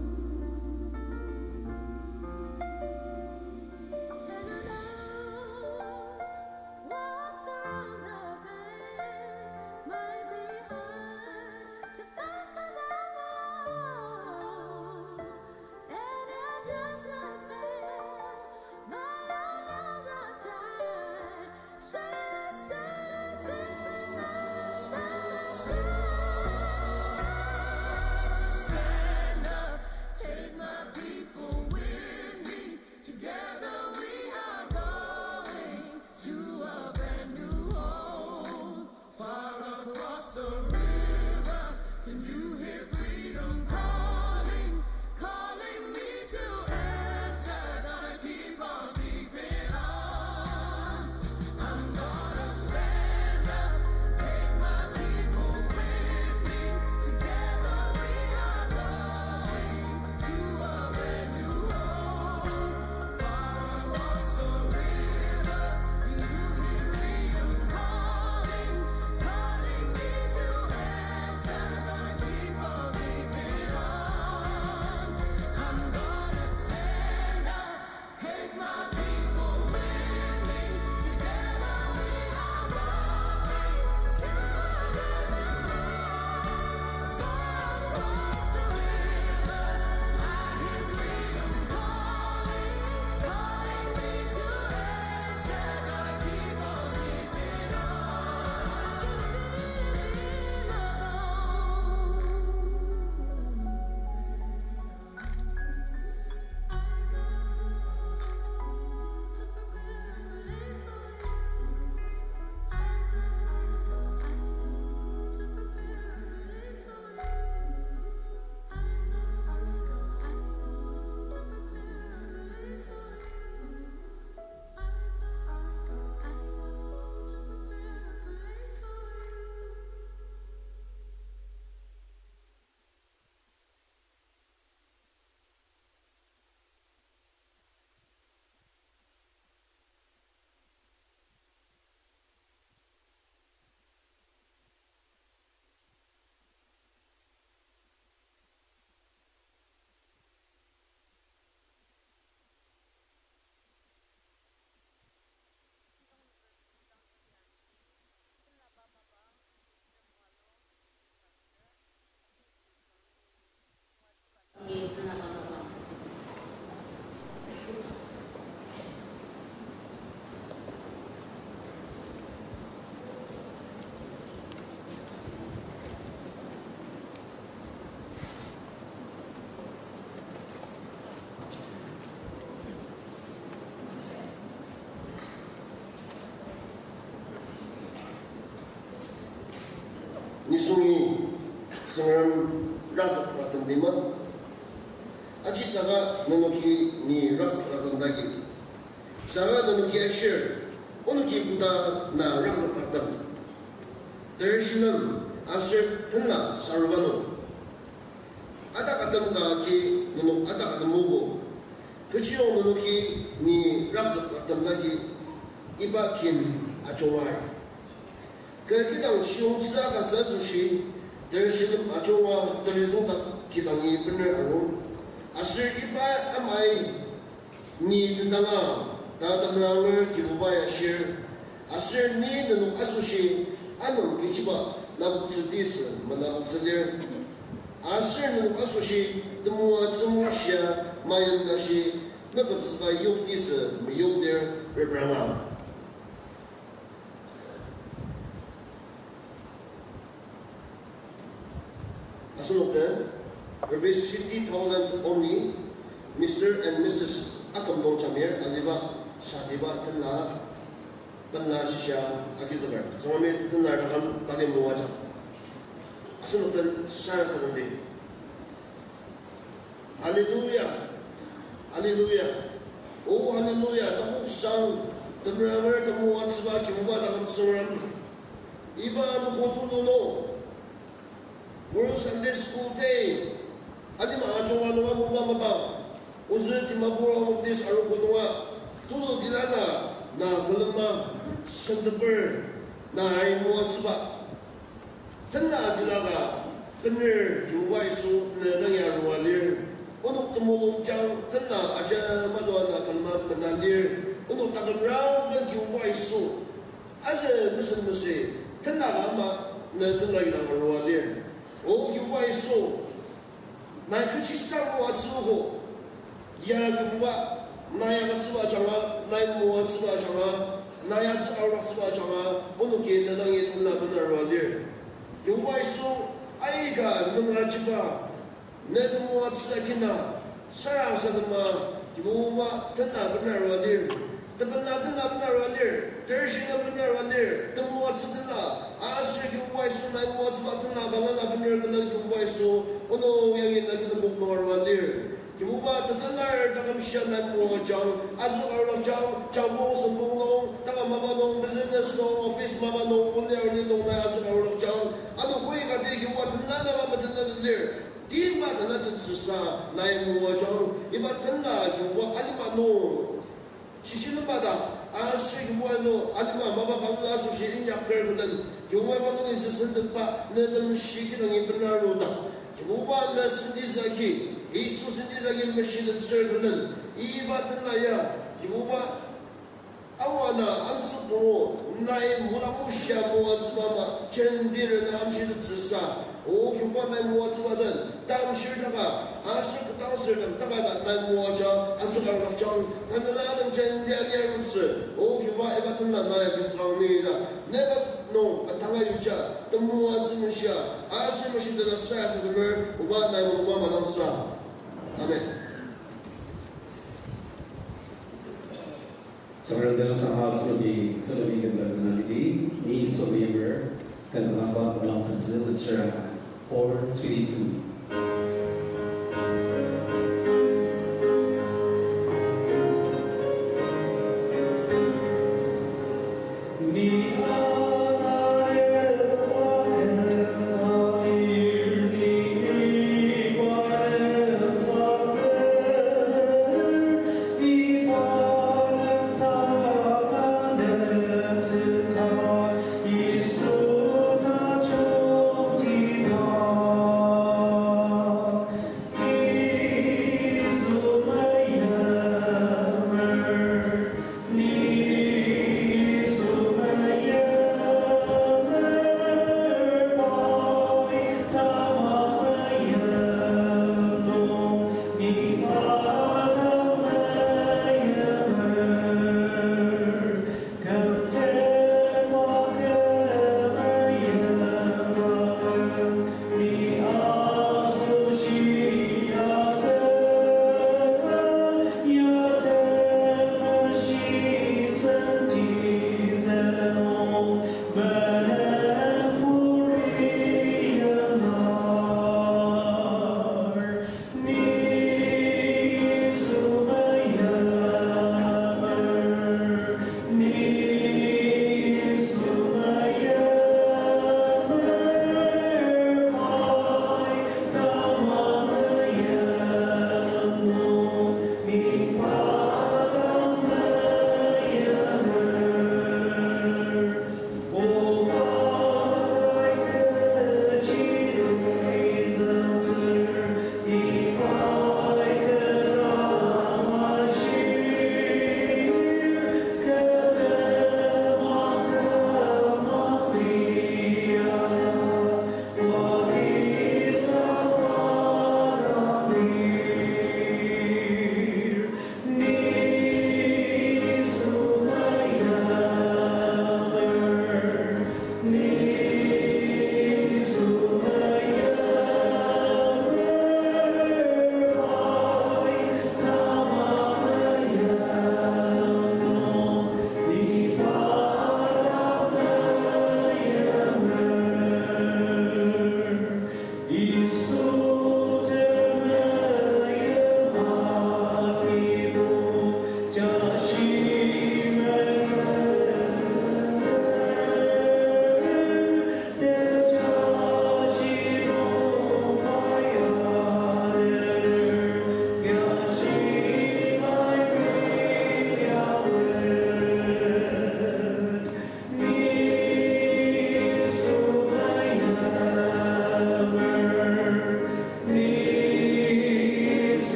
Tsüngrem razükraktem dima? Aji saka nenoki ni razükraktem dagi. Saka nenoki ashir, onoki koda na razükraktem. Ter shilem aser tenla saruba nung. Atakatem ka agi nenok atakatem ogo. Kechiyong nenoki ni razükraktem dagi iba kin ajungai. Kü kidang chiyongtsü agütsü asoshi, ter shilem ajunga terizüngdak kidangi bener arung. Aser iba amai ni tendanga ta temeranger Kibubai ashir. Aser ni nenok asoshi anung kechiba lapoktsü tisü malapoktsü lir. Aser nenok asoshi temoatsü mungshia mayim tashi meküpzüka yok tisü meyok lir repranga. Asenok den, rupees fifty thousand only, Mister and Missus Akümdong Jamir aliba, sadiba tenla, benla shisa agizüker. Tsüngremi tenla taküm tali moajang. Asenok den sarasademdi. Hallelujah. Hallelujah. Oh, hallelujah. Takoksang, temeranger temoatsüba Kibuba taküm Tsüngrem. Iba anogo tulu nung, World Sunday School Day, alima ajunga nunga mungba mapang, ozü Dimapur Baptist arogo nunga, tulu tilana, na külema, senteper, na ai moatsüba. Tenla tilaka, bener Kibuba Yisu ne dang ya arua lir. Onok temulungjang tenla aja malua na külema mena lir. Onok taküm rangben Kibuba Yisu aja mesen mesü tenla ka ama ne tenla kidang arua lir. O Kibuba Yisu, nai kechi sa moatsüogo. Ya Kibuba, nai agütsüba ajanga, nai moatsüba ajanga, nai azü aruaktsüba ajanga, onoki ne dangi tenla bena arua lir. Kibuba Yisu, aika nunga jiba, ne temoatsü akina, sarasadema, Kibuba tenla bena arua lir. Tepela tenla bena arua lir, tershi na bena arua lir, temoatsü tenla, aser Kibuba Yisu nai moatsüba tenla balala bener külen Kibuba Yisu, ono yangi na külen bok nung arua lir. Kibuba tetenlar taküm shia nai moajang, azük arulakjang, jangpong sempong nung, taka mapa nung, business nung, office mapa nung, only aruli nung nai azük arulakjang, ano koi kati Kibuba tenla naka metenla lir. Timba tenla tetsüsa nai moajang, iba tenla Kibuba alima nung. Shishilemba ta, aser Kibuba no alima mapa balala asoshi inyaker külen, Kibuba iba nungi züsentetba, ne temshi kidangi bena arudang. Kibuba ne sentitsü agi, Yisu sentitsü agi meshitettsür külen, iba tenla ya, Kibuba awana amsük nungo, nai mulamushia moatsüba ama, jenti rena amshitettsüsa, O Kibuba nai moatsüba den, tamshir taka, aser ketdangsür den taka ta nai moajang, azük arulakjang, tanela den jenti aliarutsü, O Kibuba iba tenla nai agizükang ni ta, ne ka nung atanga yuja, temoatsü meshia, aser meshiteta sarasademer, Oba nai mulungba madangsa. Amen. Tsüngrem tenüngsang asenoki tulubi kümla tena lidi, ni sobimer, kazanaba olam pezü letsüra, four twenty-two.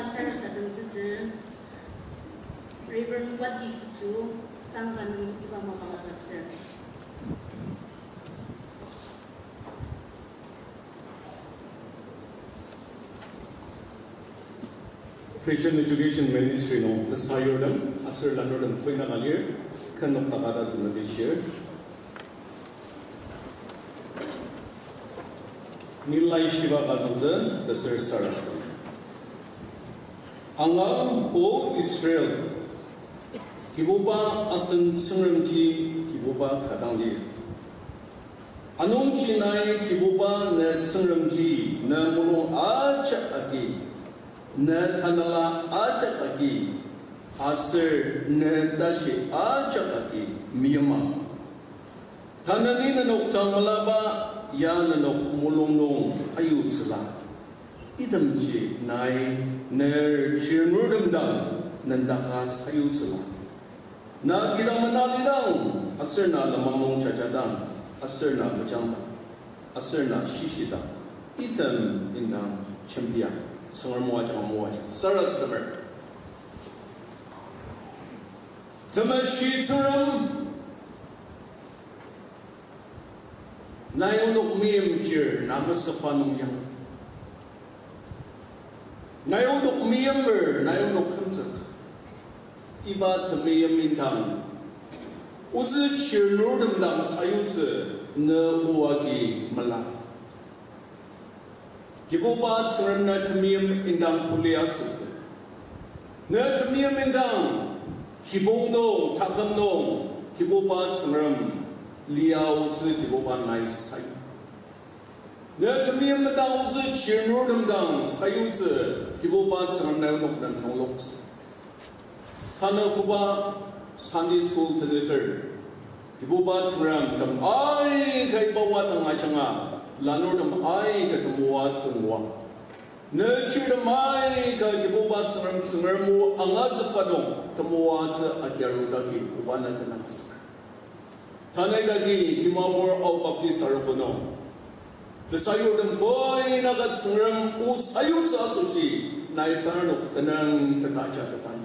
sarasademtsütsü Reverend Wati Kichu, tang ka nung iba mapang agütsür. Christian Education Ministry nung tesayurtem aser lanurtem koinaka lir, ken nokdaka ta züngmeti shir. Nilai shiba ka züngtsü, tesür sarasadem. Angang, O Israel, Kibuba asen Tsüngremji Kibuba ka dang lir. Anungji nai Kibuba ne Tsüngremji ne mulung ajak agi, ne tanela ajak agi, aser ne tashi ajak agi meyimang. Tanü ni nenok dang melaba ya nenok mulung nung ayutsüla. Itemji nai ner chirnurtem dang nendaka sayutsüla. Na kidang mena lidang, aser na lenmang nung jajadang, aser na mejangdang, aser na shishidang, item indang jembia, Tsüngrem moajang moajang sarasademer. Temeshi Tsüngrem, nai onok meimchir na mesükba nung yang. Nai onok meimer, nai onok kümzük. Iba temeim indang, ozü chirnurtem dang sayutsü ne o agi mela. Kibuba Tsüngrem ne temeim indang kuli asütsü. Ne temeim indang kibong nung, taküm nung, Kibuba Tsüngrem lia otsü Kibuba nai sayu. Ne temeim indang ozü chirnurtem dang sayutsü Kibuba Tsüngrem nai onok den nungloktsü. Tanü koba Sunday school tezüker, Kibuba Tsüngrem küm aika iba wadang ajanga lanurtem aika temoatsü ngua. Ne chirtem aika Kibuba Tsüngrem, Tsüngrem o angazükba nung temoatsü agiaru dagi oba na tenang asüker. Tanü idagi Dimapur Ao Baptist Arogo nung tesayurtem koinaka Tsüngrem o sayutsü asoshi nai parnok tenüng tetaja tetang.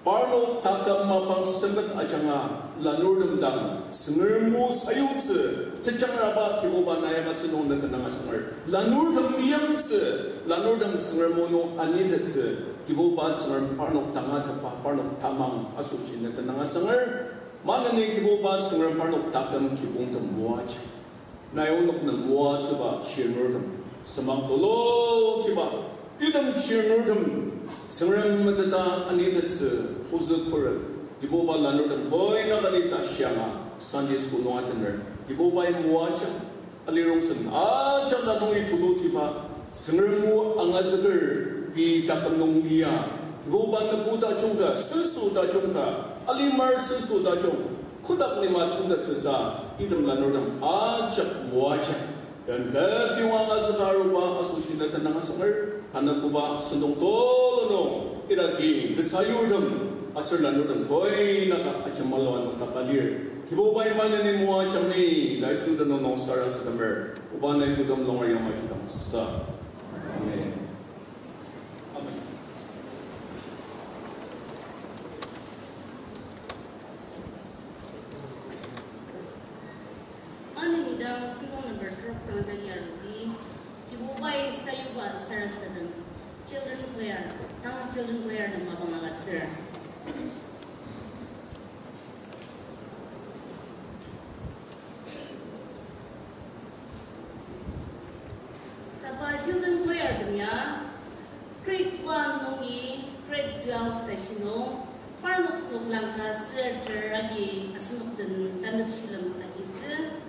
Parnok taküm mapang sempet ajanga lanurtem dang Tsüngrem o sayutsü tejangraba Kibuba nai agütsü nung ne tenüng asünger. Lanurtem yimtsü, lanurtem Tsüngrem o nung anitettsü Kibuba Tsüngrem parnok tangatetba, parnok tamang asoshi ne tenüng asünger. Maneni Kibuba Tsüngrem parnok taküm kibongtem moaja. Nai onok nem moatsüba chirnurtem, semang tulu tiba, item chirnurtem Tsüngrem meteta anitettsü ozü khuret. Kibuba lanurtem koinaka ni tashianga Sunday school nung atener Kibubai moaja. Alirongsen ajanga nungi tulu tiba, Tsüngrem o angazüker pei taküm nung lia, Kibuba nübu tajung ka, senso tajung ka, alimar senso tajung, kotak lima tongtettsüsa, item lanurtem ajak moaja. Ken tepiwa angazüka aruba asoshi ne tenüng asünger, tanü koba sentong tulu nung, idaki tesayurtem aser lanurtem koinaka ajemalu ano takalir. Kibubai maneni moajangni, ta Yisu tenüng nung sarasademer, oba nai kodem longer yamai jidang sa. Amen. Amen. Maneni dang sentong number terok dang jagi arudi, Kibubai sayuba sarasadem, children choir, tang children choir nem mapang agütsür. Tapa children choir tem ya, grade one nungi grade twelve tashi nung, parnok noklang ka sür ter agi asenok den tanep shilem agitsü.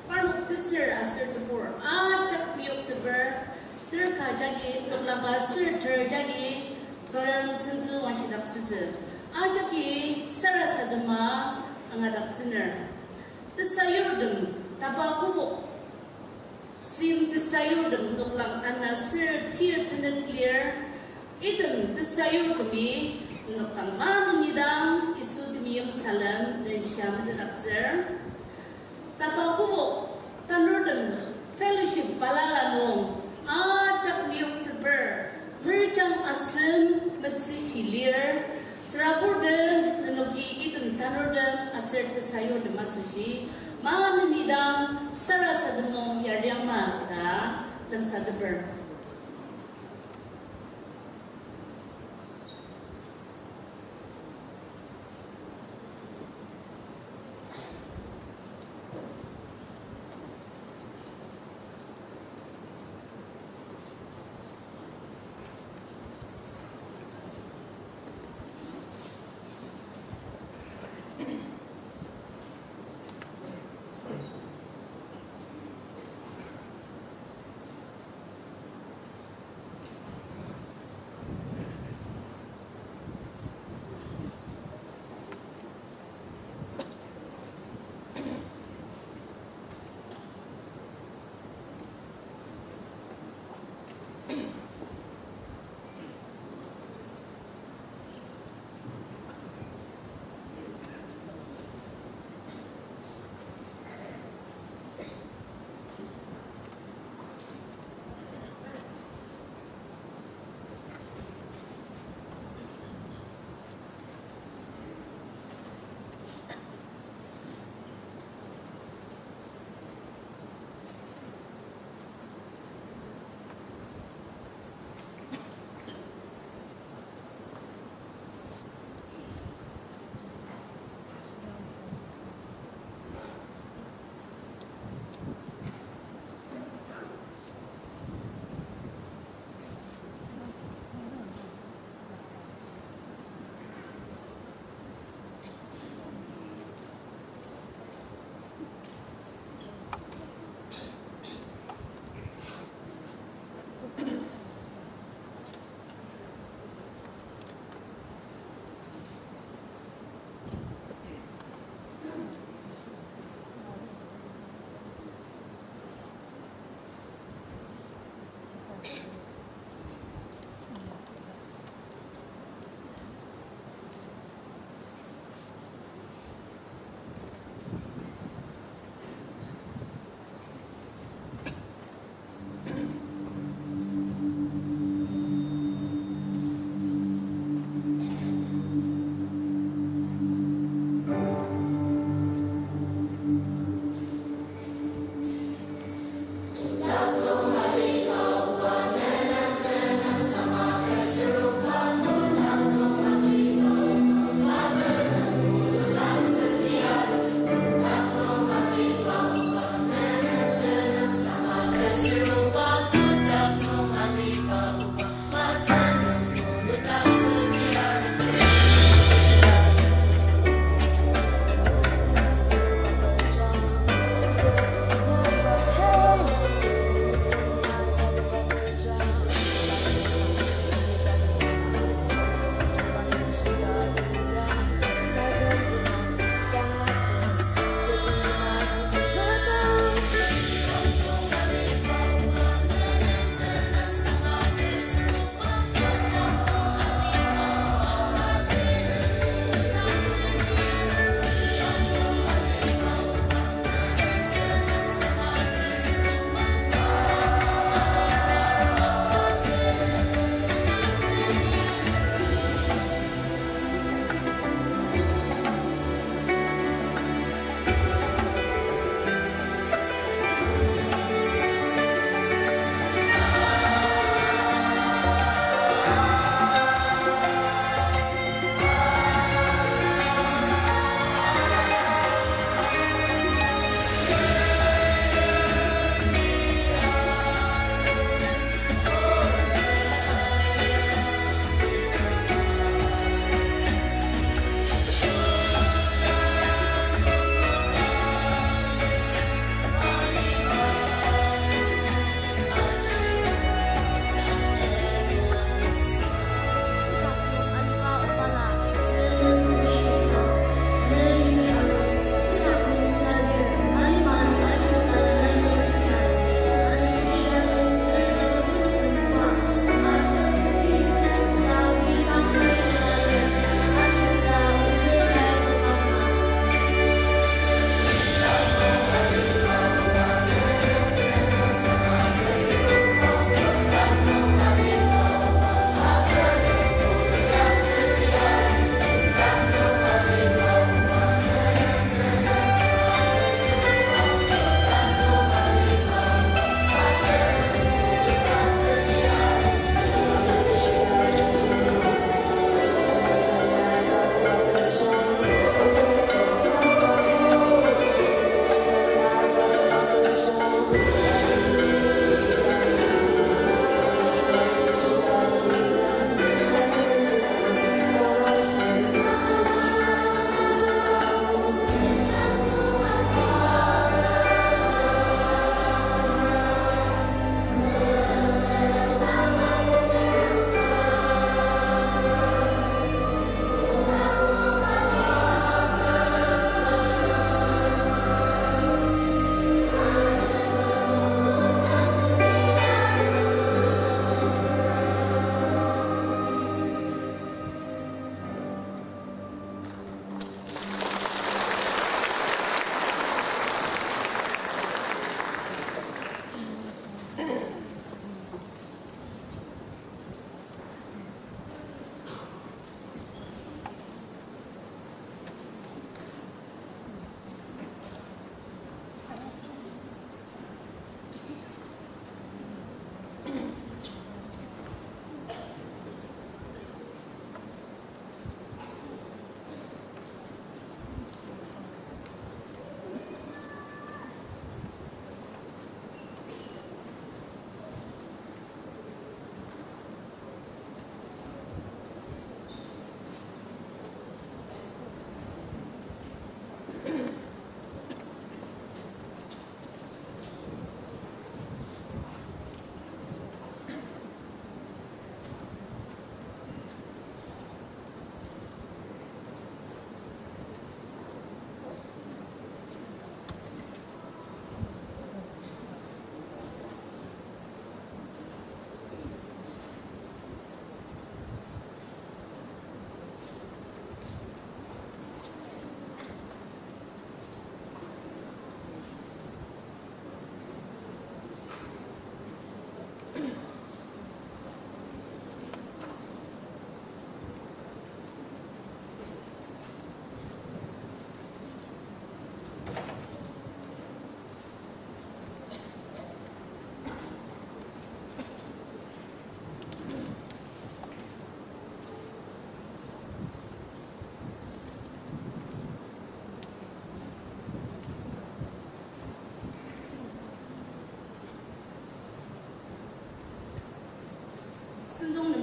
Parnok tetsür aser tebur ajak meyokteper, ter ka jagi noklang ka sür ter jagi Tsüngrem sentsü wangshidaktsütsü. Ajaki sarasadema angadaktsüner. Tesayurtem, tapa kübok sim tesayurtem noklang ana sür tir tenet lir, item tesayurtemi nokdang maneni dang Yisu temeim salem nensha metetdaktsür. Tapa kübok tanurtem fellowship balala nung ajak meyokteper, Merjang asem metsüshi lir, tsürabur den nenoki item tanurtem aser tesayurtem asoshi, maneni dang sarasadem nung yariangma ta lemsateper.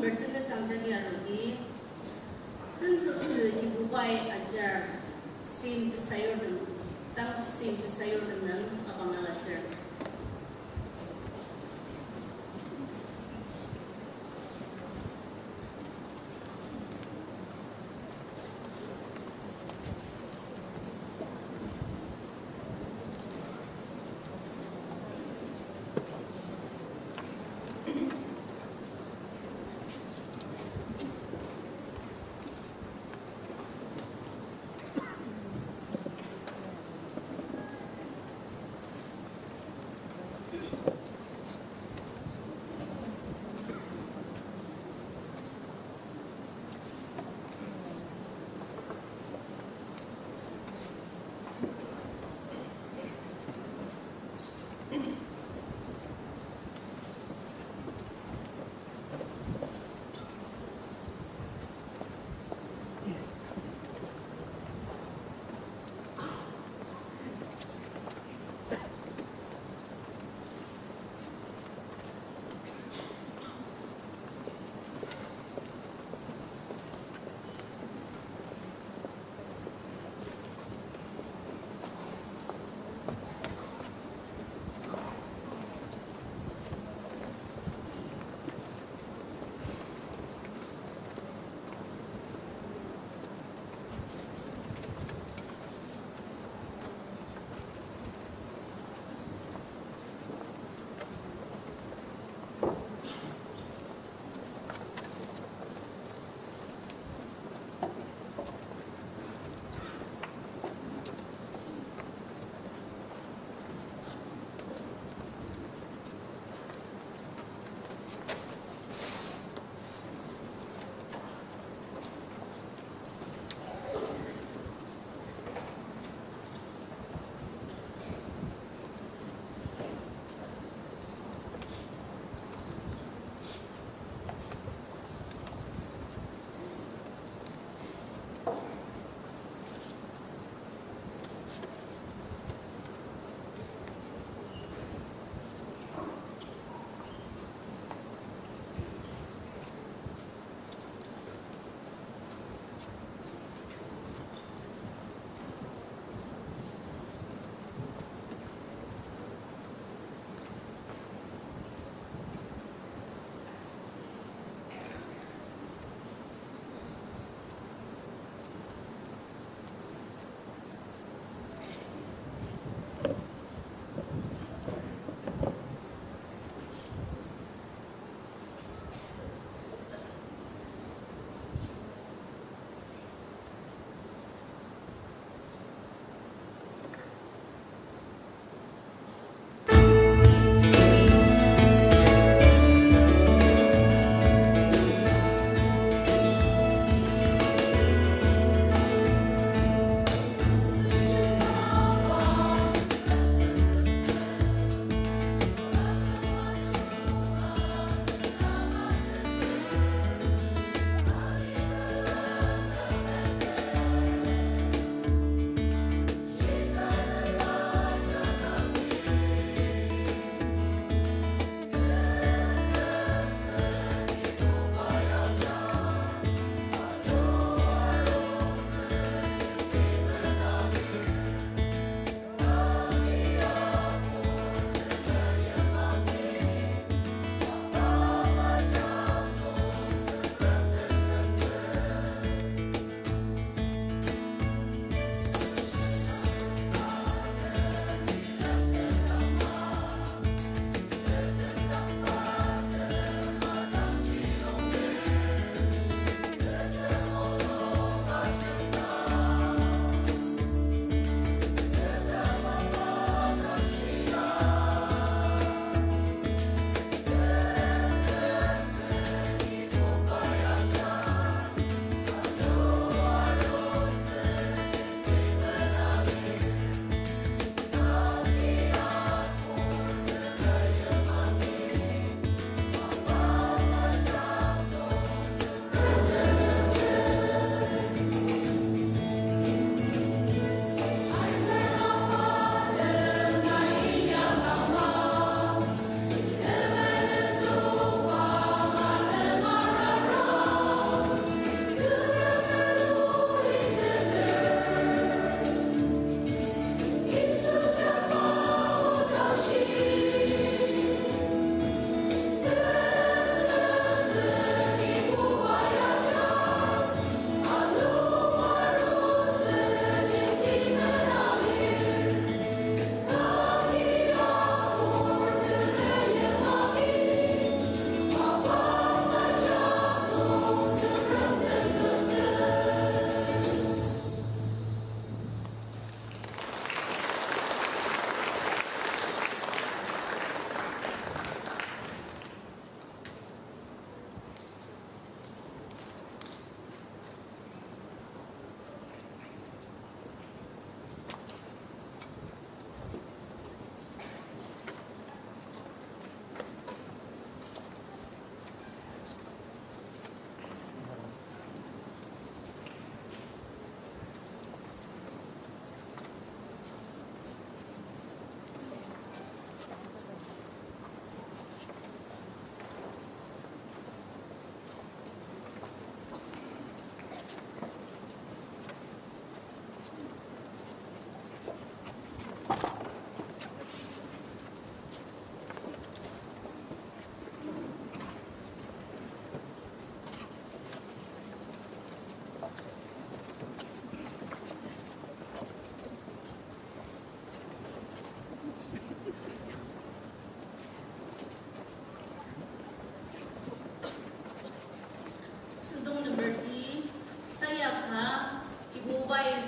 Tenet dang jagi arudi, tenzüktsü Kibubai ajar, sim tesayurtem, tang sim tesayurtem nem abang alatsür.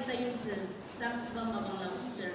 sayutsü tang pa mapang la otsür.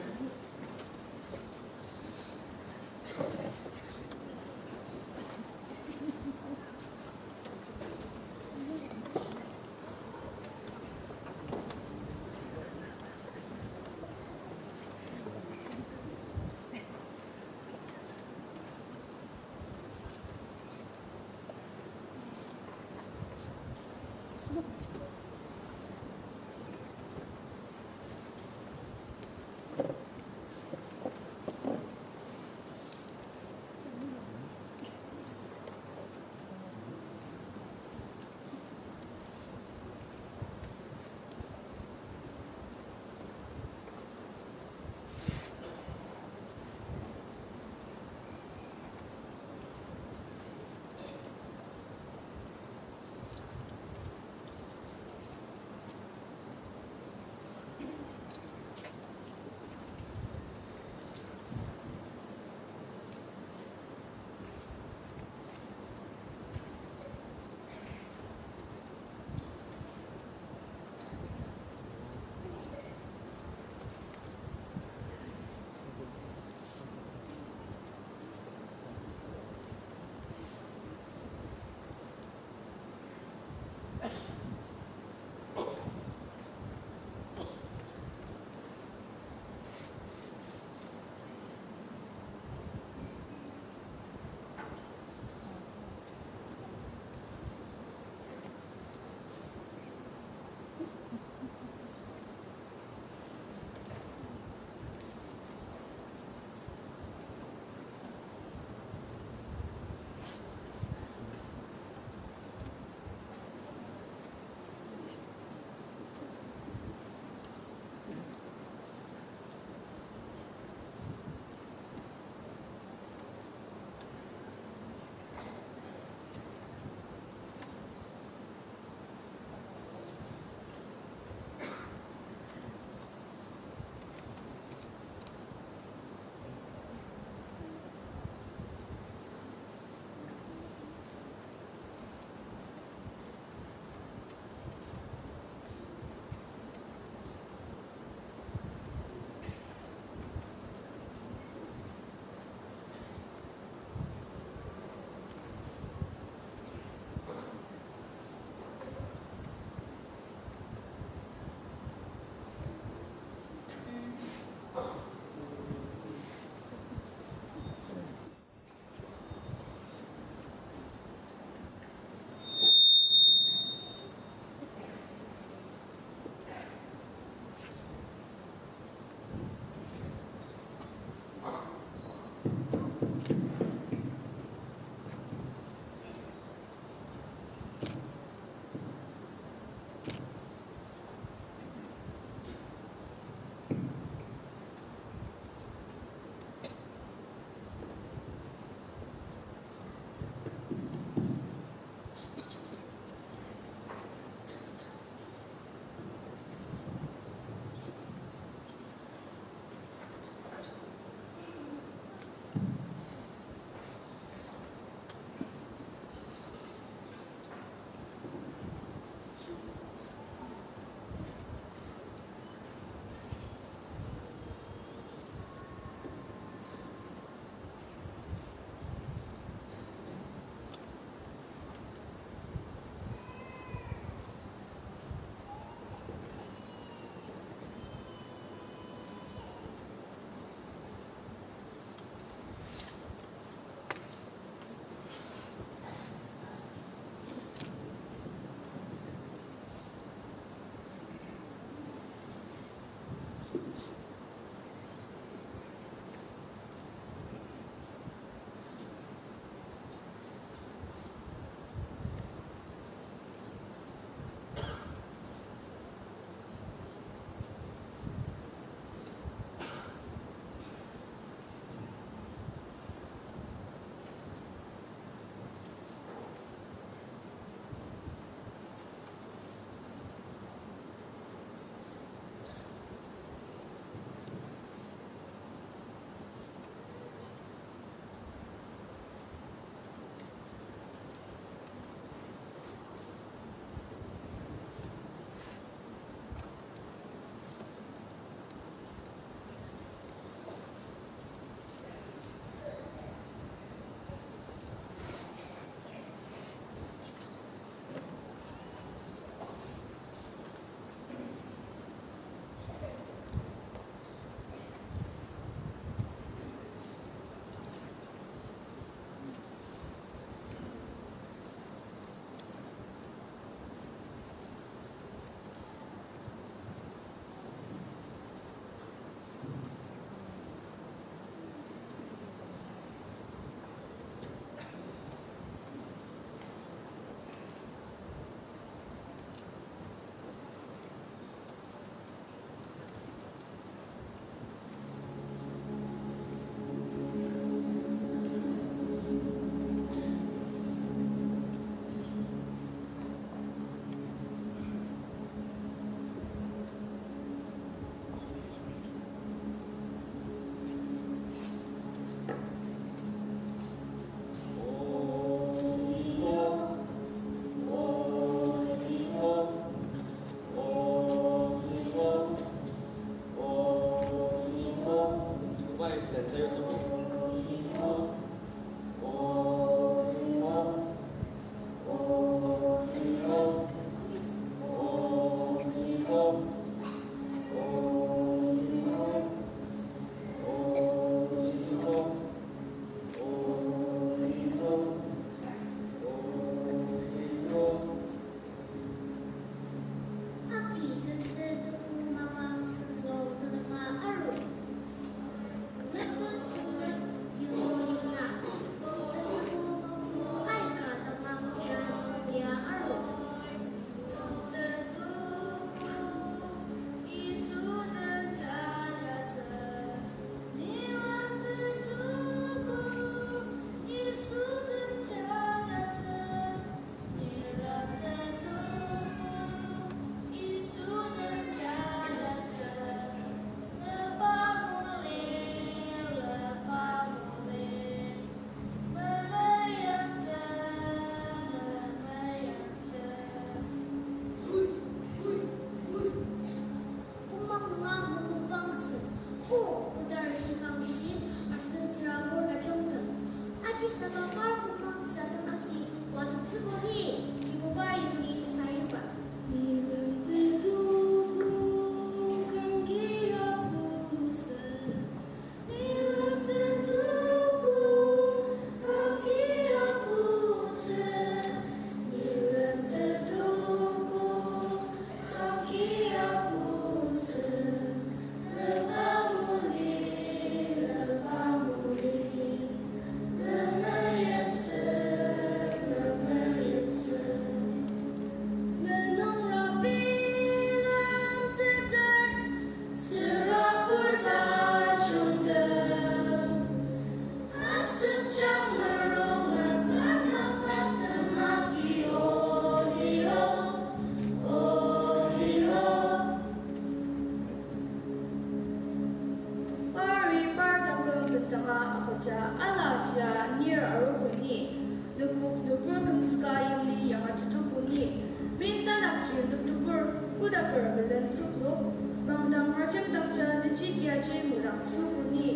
Tsüklok, mangdang marjem dakja nüji kiaji mudaktsü kuni.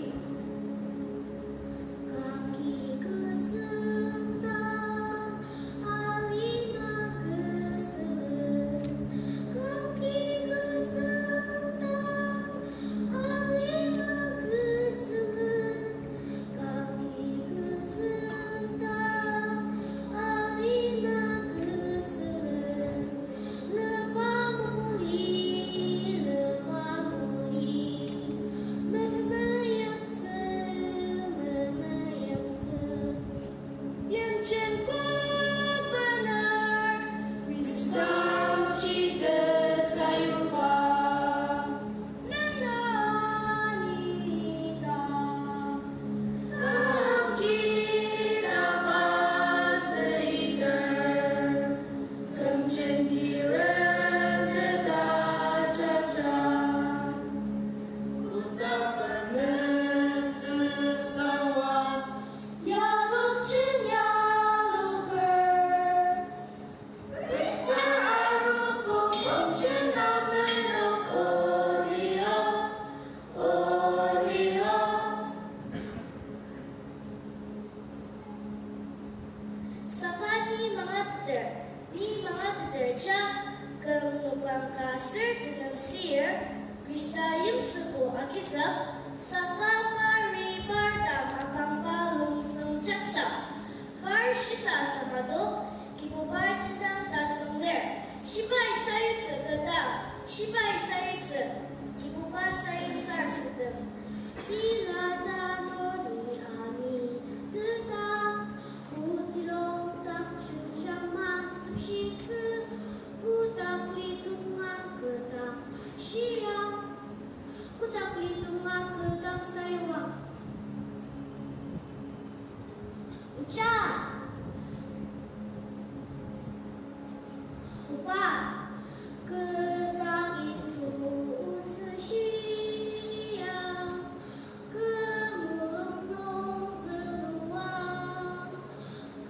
Kaki kütsüngdang, alima küsülü. Kaki kütsüngdang, alima küsülü. Kaki kütsüngdang, alima küsülü. Lepa moli, lepa moli, memeyaktsü, memeyaktsü. Yimjin kobener, Khrista ochi tesayuba. Lena nida, angkidaba seiter. Kümjenti renteta jaja. Kutaka netsü sawa. Yalokjen yaloker. Khrista arogo kümjen amenok oria, oria. Saka ni mangateter, ni mangateter ja, küm noklang ka aser tenüngsir, Khrista yimsübo agizük, saka pari par dang akangba longzüng jaksa, par shisa samadok, Kibuba jidang tasüngder, shibai sayutsü tetang, shibai sayutsü, Kibuba sayusar sütem. Tila tanoni ani tetang, putilong tak jenjang masüpshitsü, kotak lidonga ketang shiang, kotak lidonga ketang sayuang. Oja. Oba, ketang Yisu otsü shiang, kü mulung nung zülua,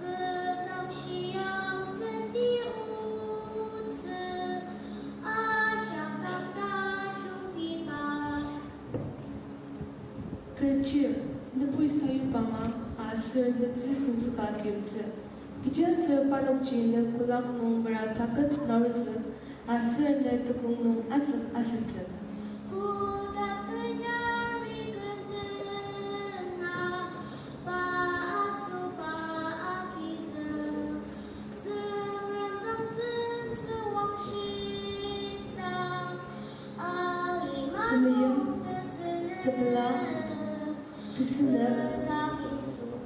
ketang shiang senti otsü, ajak dang tajungtiba. Kechi, nübui sayubanga aser netsü sentsüka kiutsü. Kechiaser parnokji ne kolak nung mera taket narutsü, aser ne tekong nung azük asütsü. Kotak tenyari kentenga, pa asoba agizük, Tsüngrem dang sentsüwangshisa, alima nung tesünep, tepela, tesünep,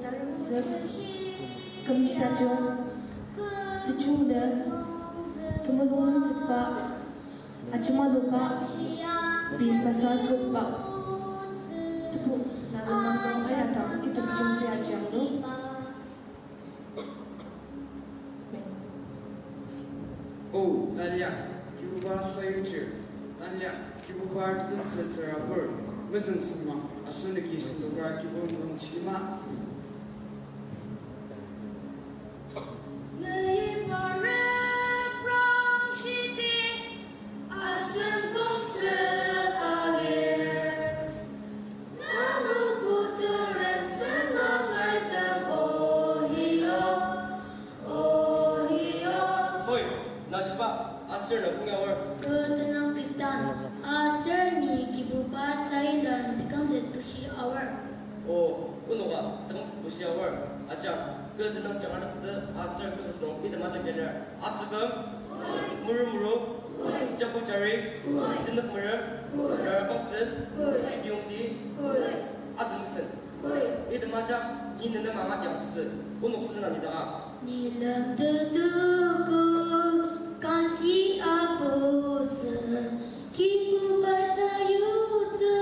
taremzük, küm tajung, tejung nep, temulung nung tetba, ajemaluba, pei sasa zükba, tebu na lenmang nung ayadang item jungtsü ajiang nung. O, Nalia, Kibuba sayutsü, Nalia, Kibuba tetemtsü tsürabur, mezüng sema, asenoki sendokra Kibu mulung chima. Meyipa reprangshiti, asen kongtsü kalir. Hoi, na shiba, aser na kong aor. Kü tenüng Khristan, aser ni Kibuba sayulen tekümtet bushi aor. O, onoka tekümtet bushi aor. Ajak, kü tenüng jangatemtsü, aser kü nung item ajak geler. Asüküm, muru muru, japu jari, tenük merük, rara pangsen, chidiyongti, azümsen. Item ajak, ni nenem angatyangtsü, onok senden anidaka. Nilem tetuku, kangki aputsü, Kibuba sayutsü,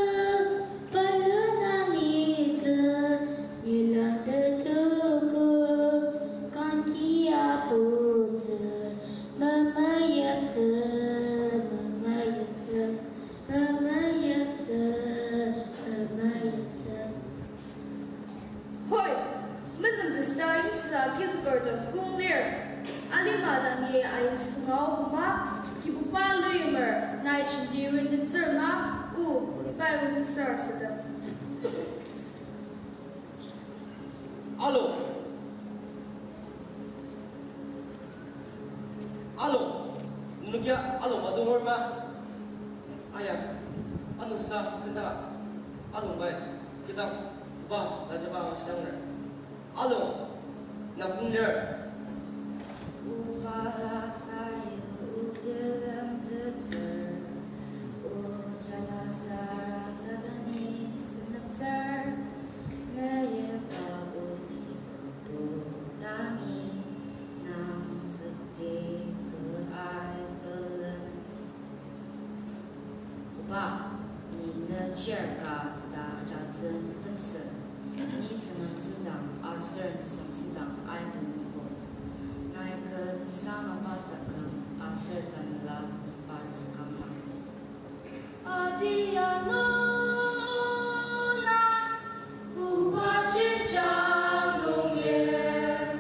balena nitsü, nilem tetuku, kangki aputsü, memeyatsü, memeyatsü, memeyatsü, memeyatsü. Hoi, mezüng Khrista yimsüa kizükertem kong lir. Alima dangi ayimsüngao ma, Kibuba luyumer, nai jenti rentettsür ma, o, iba ozüksür asütem. Alo. Alo. Nenokia alo madonger ma? Aya. Ano sa kenda. Alo bai. Kenda. Ba, na jaba ang sidanger. Alo, na kong lir. Oba la sayu obilem teter, oja la sarasademi seneptsür, meyipa oti kübok dangi, nang tsükti kü ai pelem. Oba, ni ne chir ka ta ajatsü temsü, ni Tsüngrem sendang aser nisung sendang aibeloko. Nai kü tesangaba taküm aser tanela iba tsükangma. Adi ano na, oba jenjang nung lir.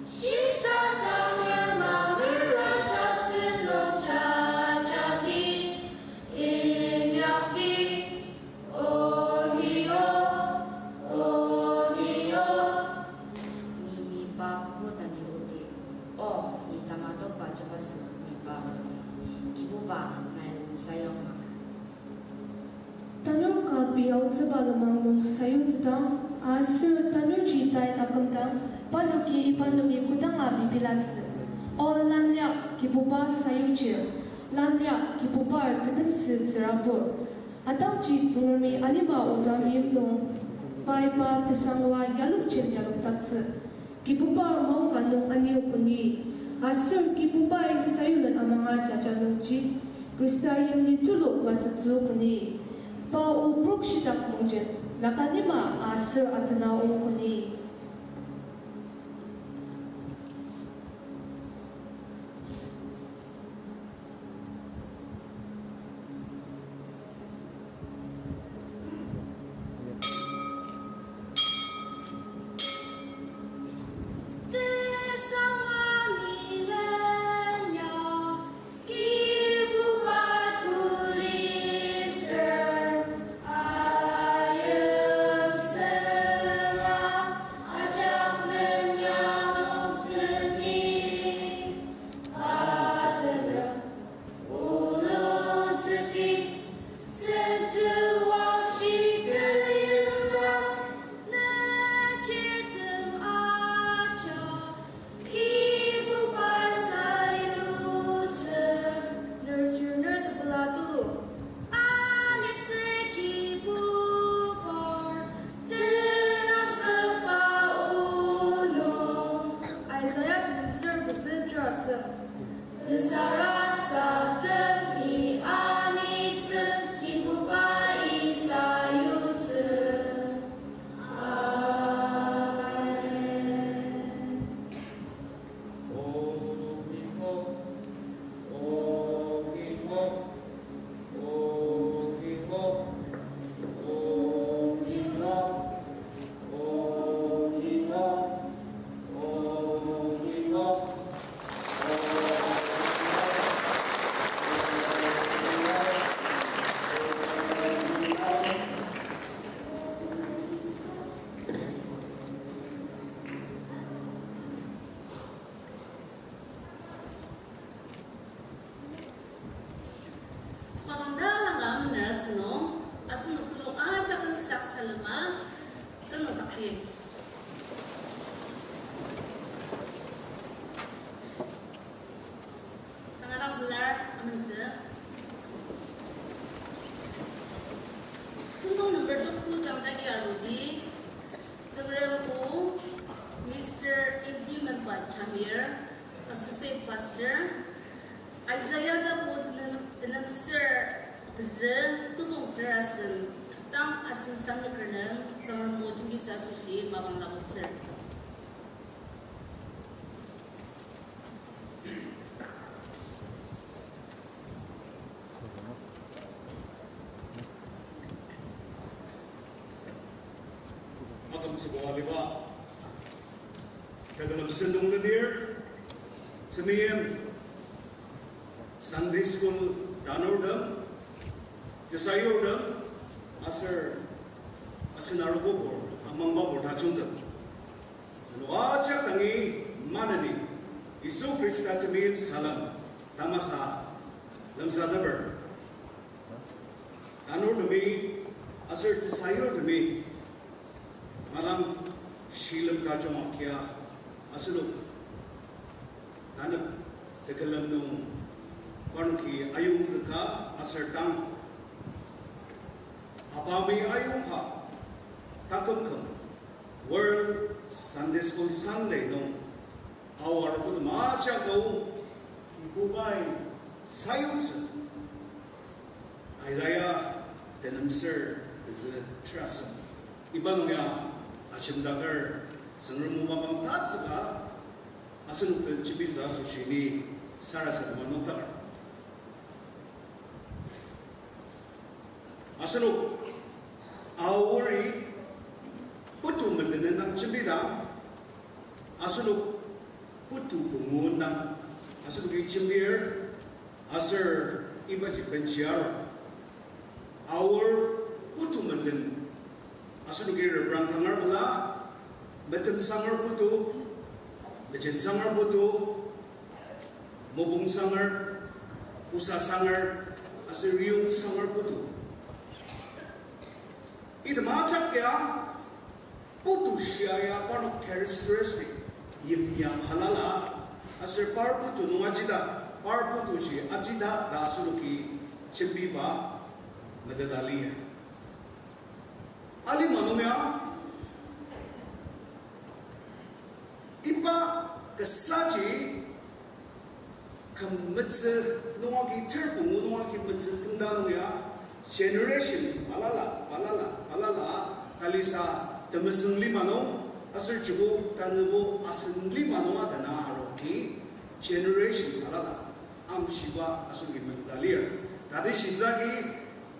Shisa danger mamera ta sünung jajati, inyakti, o hi o, o hi o. Ni mipa kübok dangi oti, o, ni tamatokba jabaso mipa oti, Kibuba nai len sayuang ma. Tanur ka pei aotsüba lenmang nung sayuteta, aser tanurji tai akümdang, parnoki iba nungi kodanga mepilatsü. O lanlia Kibuba sayuji, lanlia Kibubar tetemsü tsürabur. Atangji Tsüngremi alima odang yimnung, pai pa tesangwa yalokjen yalokdaktsü. Kibuba maongka nung anir kuni, aser Kibubai sayulen amanga jaja nungji, Khrista yimli tulu wasütsü kuni, pa o prok shitak mungjen, Naganima aser atena o kuni. Ulutsüti, sentsü wakshi teyimba, ne chirtem ajak, Kibuba sayutsü. Ner chir ner tepela tulu. Alitsü Kibubar, tenazükba onung. Isaiah tenem ser pezü terasem. Sarasademi anitsü Kibubai sayutsü. Amen. Mapang talang ka amener asünung, asenok telok ajak tensak salema, tenokdakji. Tangarang pelar amentsü. Sentong number tuku tang dagi arudi, Tsüngrem o Mister Imti Memba Jamir, Associate Pastor, Isaiah tapu tenem, tenem ser pezü tebong terasem, tang asen sanüker nem Tsüngrem o tongtitsü asoshi mapang lapotsür. Makam tsübua aliba, taküm sentong lenir, temeim, Sunday school tanurtem, tesayurtem, aser asen arogobur, amangbabur tajungtem, ano ajak dangi maneni Yisu Khrista temeim salem tamasa lemsateper. Tanurtemi aser tesayurtemi madang shilem tajung agia asenok tanep tekülem nung parnoki ayongzüka aser tang Abami ayongba taküm küm World Sunday School Sunday nung aor kodama ajak nung Kibubai sayutsü Isaiah tenemser pezü terasem. Iba nung ya ajemdaker Tsüngrem o mapang tatsüka asenok den jembitsü asoshi ni sarasadema nokdaker. Asenok aori putu menden dang jembidang, asenok putu pungu dang asenoki jembir, aser ibaji benshi arur. Aor putu menden asenoki reprang tangar pela, metemsanger putu, mejensanger putu, mopungsanger, kosasanger, aser riyongsanger putu. Item ajak ya putu shia ya parnok characteristic yimya balala, aser par putu nung ajida, par putuji ajida ta asenoki jembiba meteta lir. Alima nung ya iba kasaji küm metsü nung agi, ter pungu nung agi metsü tsüngda nung ya generation balala, balala, balala, talisa temesüng lima nung, aser joko tanübo asüng lima nung atena aroki generation balala amshiba asenoki meteta lir. Tati shitsü agi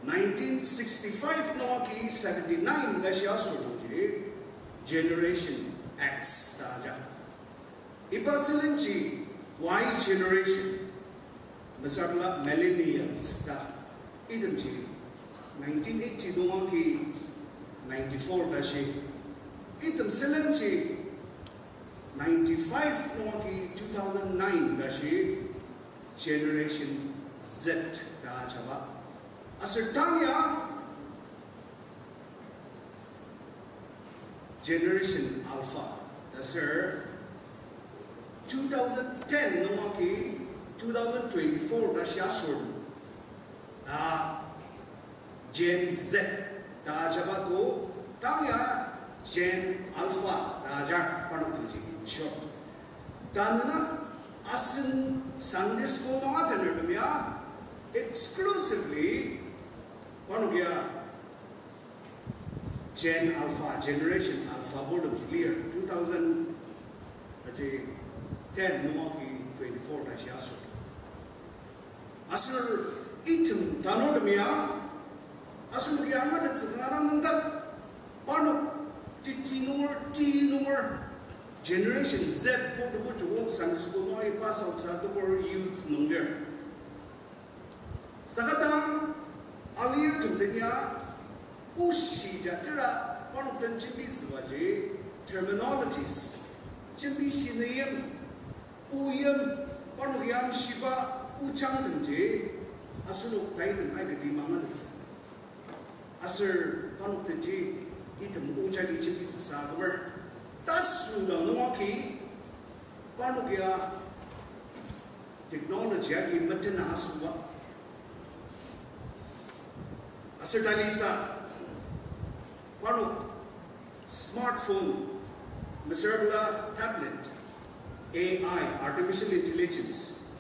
nineteen sixty-five nung agi seventy-nine tashi asür nungji Generation X ta aja. Iba sülenji Y generation, mesüra millennials ta, itemji nineteen eighty nung agi ninety-four tashi, item sülenji ninety-five nung agi two thousand nine tashi Generation Z ta ajaba. Aser tang ya Generation Alpha ta ser two thousand ten nung agi two thousand twenty-four tashi asür ta Gen Z ta ajaba to, tang ya Gen Alpha ta ajar, parnok nungji in short. Tanü na asen Sunday school nung atenertem ya exclusively parnok ya Gen Alpha, Generation Alpha bortem lir, two thousand, aji, ten nung agi twenty-four tashi asür. Aser item tanurtem ya, asenoki angatettsü kanga dang nüngdak, parnok teti nunger, ti nunger, Generation Z bortebo joko Sunday school nung pass out sa tokor youth nung lir. Saka tang alirtem den ya oshi ja tera parnok den jembitsübaji terminologies, jembi shinüyim, oyim, parnok ya amshiba ojangtemji asenok taitem aikati mangatettsü. Aser parnok denji item o jagi jembitsüsa akümer. Tasüdang nung agi parnok ya technology agi metena asüba. Aser talisa parnok smartphone, mesüra tablet, A I, artificial intelligence,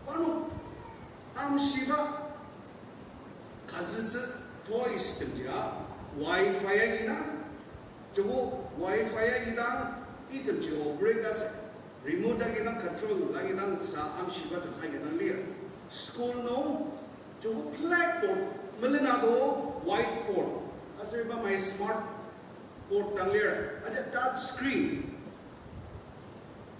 parnok amshiba kazütsü toys temjia, Wi-Fi agi na, joko Wi-Fi agi dang, itemji operate asü, remote agi dang, control agi dang sa amshibatem agi dang lir. School nung, joko blackboard melena to, whiteboard, aser iba my smart board dang lir, aji touch screen.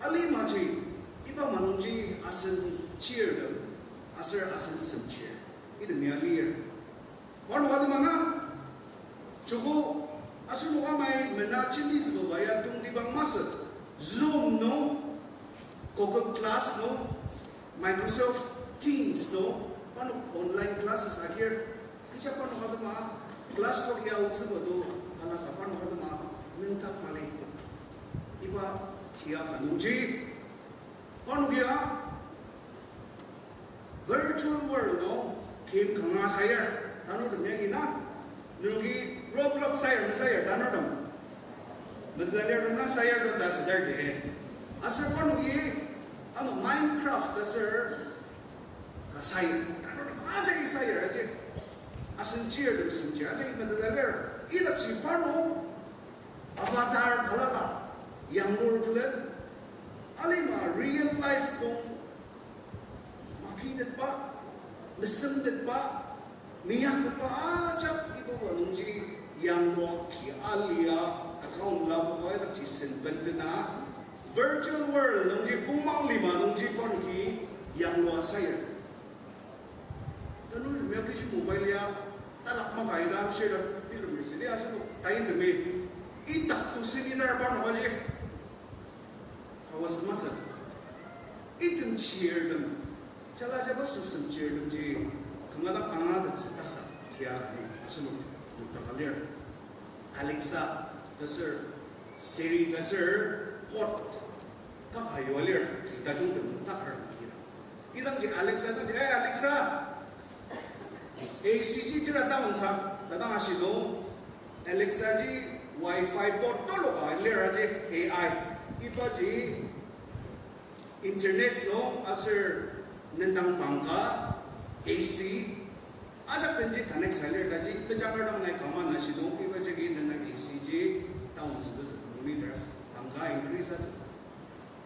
Alimaji, iba manungji asen chirtem, aser asen semchir, item ya lir. Parnok atema na, joko asenok amai mena jembitsüba ya tongtibang masü, Zoom nung, Google Class nung, Microsoft Teams nung, parnok online classes agir, kecha parnok atema class tok ya aotsüba to, alaka parnok atema nüngdak mali. Iba tia ka nungji, parnok ya virtual world nung game kanga sayar, tanurtem yagi na. Nenoki Roblox sayar, mesayar, tanurtem. Meteta lir na sayar to ta südarji. Aser parnoki, ano Minecraft ta ser ka sayar, tanurtem ajaki sayar aji. Asen chirtem semchir ajaki meteta lir. Idakji parnok avatar balala, yanglur külen, alima real life nung makitetba, mesemtetba, meyaktetba ajak iba nungji yanglua ki alia account la buka idakji sen bendena virtual world nungji pungmang lima nungji parnoki yanglua sayar. Tanurtem ya kechi mobile ya talak maka ita amshir ta bilemer sidi asenok taitemi idak to seminar parnok aji. Hawa sü masü. Item chirtem, jala jaba süsem chirtemji kanga dang angatettsü tasa tia asenok nokdaka lir. Alexa ta ser, Siri ta ser, Pod ta ka yua lir, ki tajungtem takar ki na. Idangji Alexa dangji, "Eh, Alexa, A C ji tera down sa," ta dang ashidong. Alexa ji Wi-Fi board tuluka lir aji A I. Ibaji internet nung aser nendang pangka, A C, ajak denji connect sa lir taji, mejanger dang nai kama na shidong, iba jagi nendang A C ji down sütsü, monitor asütsü, pangka increase asütsü.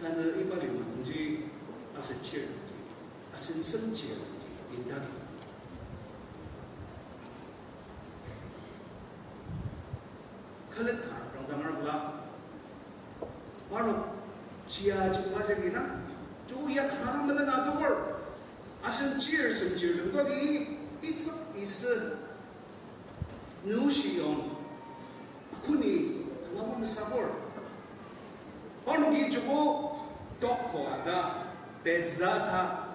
Tanü iba lima nungji asen chair ji, asen sem chair ji, indaki. Khalet ka rangdang arabla, parnok chia jiba jagi na, joko ya kanga melena adoker, asen chair sem chair tem dogi, itsük isü, nushi yong, akuni, kanga mesabur. Parnoki joko taco ta, pizza ta,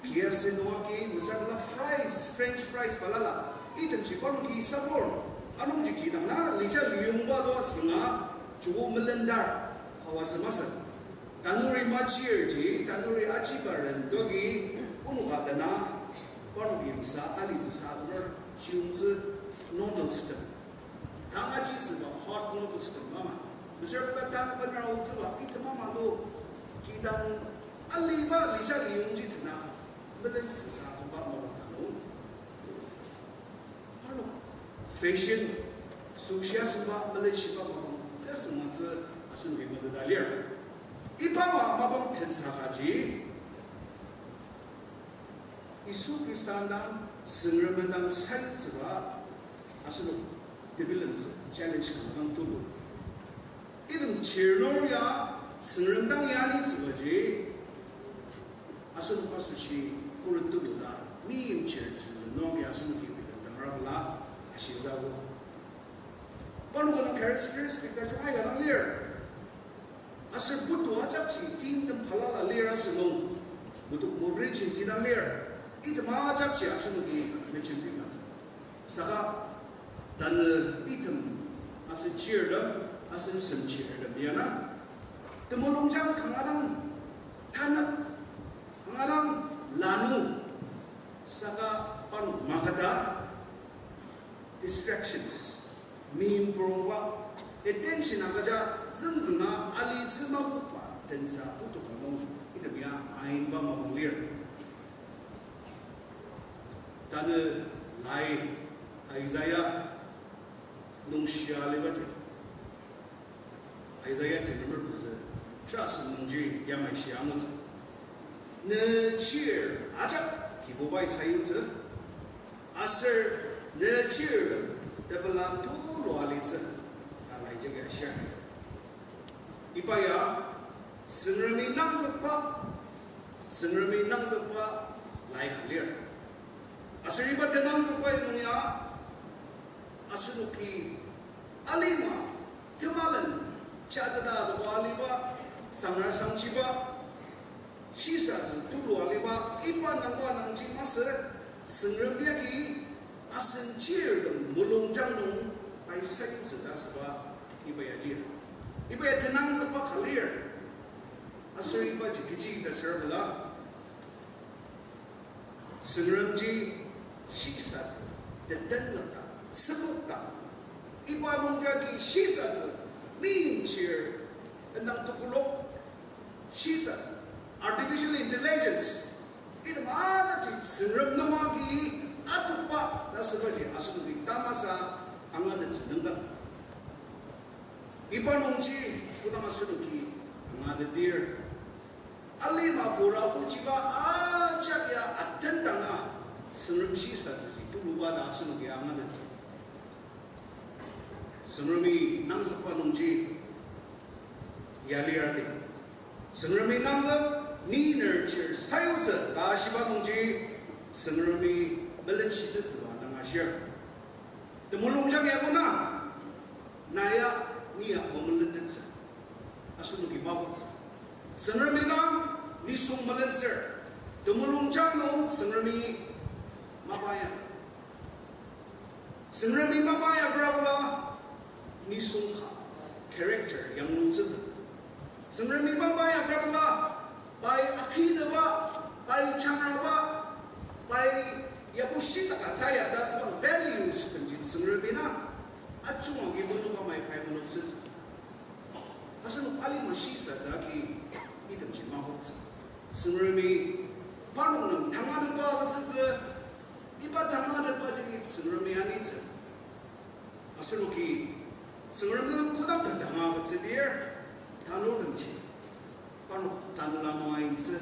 K F C nunga ki mesabula fries, French fries balala, itemji parnoki sabur. Anungji kidang na lija liyongba to asünga, joko melendar, hawa sü masü. Tanuri machir ji, tanuri achiba ren dogi, onoka dena, parnoki mesa alitsü sa adoker, chiyungtsü noodles tem. Tang achitsüba hot noodles tem mama. Mesüra tang bener aotsüba item mama to kidang aliba lija liyongji tena melen süsa atemba mapang ka nung. Parnok fashion, süshia süba, melenshiba mapang tesüngmatsü asenoki meteta lir. Iba ma mapang tensa kaji, Yisu Khrista dang, Tsüngrem dang sayutsüba asenok tebilemtsü challenge kanga dang tulu. Item chirnur ya Tsüngrem dang ya alitsübaji asenok asoshi khuret tulu ta meimchir Tsüngrem nung ya asenoki bilem dang arabla ashitsü. Parnok dang characteristic tajung aika dang lir. Aser putu ajakji timtem balala lir asünung, putu mobile jenti dang lir. Item ajakji asenoki mejembimtsü. Saka tanü item asen chirtem, asen sem chirtem ya na temulungjang kanga dang tanep, kanga dang lanu, saka parnok maketa distractions, meimprongba, attention agüja züngzünga alitsü mapuba tensa putu ka nung item ya ainba mapang lir. Tanü lai Isaiah nung shia alibaji, Isaiah tenemer pezü, trust nungji yamai shia angutsü. Ne chir ajak Kibubai sayutsü, aser ne chir tepela tulu alitsü, ta lai jagi ashir. Iba ya, Tsüngremi nangzükba, Tsüngremi nangzükba lai ka lir. Aser iba tenangzükba nung ya, asenoki alima temalen jateta adoka aliba, sangra sangchiba, shisatsü tulu aliba, iba nangba nangji masü, Tsüngrem yagi asen chirtem mulungjang nung pai sayutsü ta asüba iba ya lir. Iba ya tenangzükba ka lir. Aser ibaji kechi ta asüra bela, Tsüngremji shisatsü, tetenzükdak, tsükokdak, iba nungjagi shisatsü, meimchir, endang tekolak, shisatsü, artificial intelligence, item ajaki Tsüngrem nungi atokba ta asübaji asenoki tamasa angatettsü nüngdak. Iba nungji kodang asenoki angatetir, alima pura puchiba ajak ya atendanga Tsüngrem shisatsüji tuluba ta asenoki angatettsü. Tsüngremi nangzükba nungji ya lir adi. Tsüngremi nangzük, ni ner chir sayutsü ta ashiba nungji, Tsüngremi melenshitsütsüba dang ashir. Temulungjang ya kona, na ya, ni ya memelentettsü. Asenoki makoktsü. Tsüngremi dang nisung melentsür. Temulungjang nung Tsüngremi mapa ya. Tsüngremi mapa ya kra bela nisung ka character yanglutsütsü. Tsüngremi mapa ya kra bela pai akinaba, pai changraba, pai yabushitaka taya ta asüba values temji Tsüngremi na ajunga agi menu amai pai muluntsütsü. Asenok alima shisatsü agi itemji makoktsü. Tsüngremi parnok nem tangatetba agütsütsü, iba tangatetba jagi Tsüngremi anitsü. Asenoki Tsüngrem nem kodang tanga agütsüdir, tanurtemji parnok tanela nung aintsü.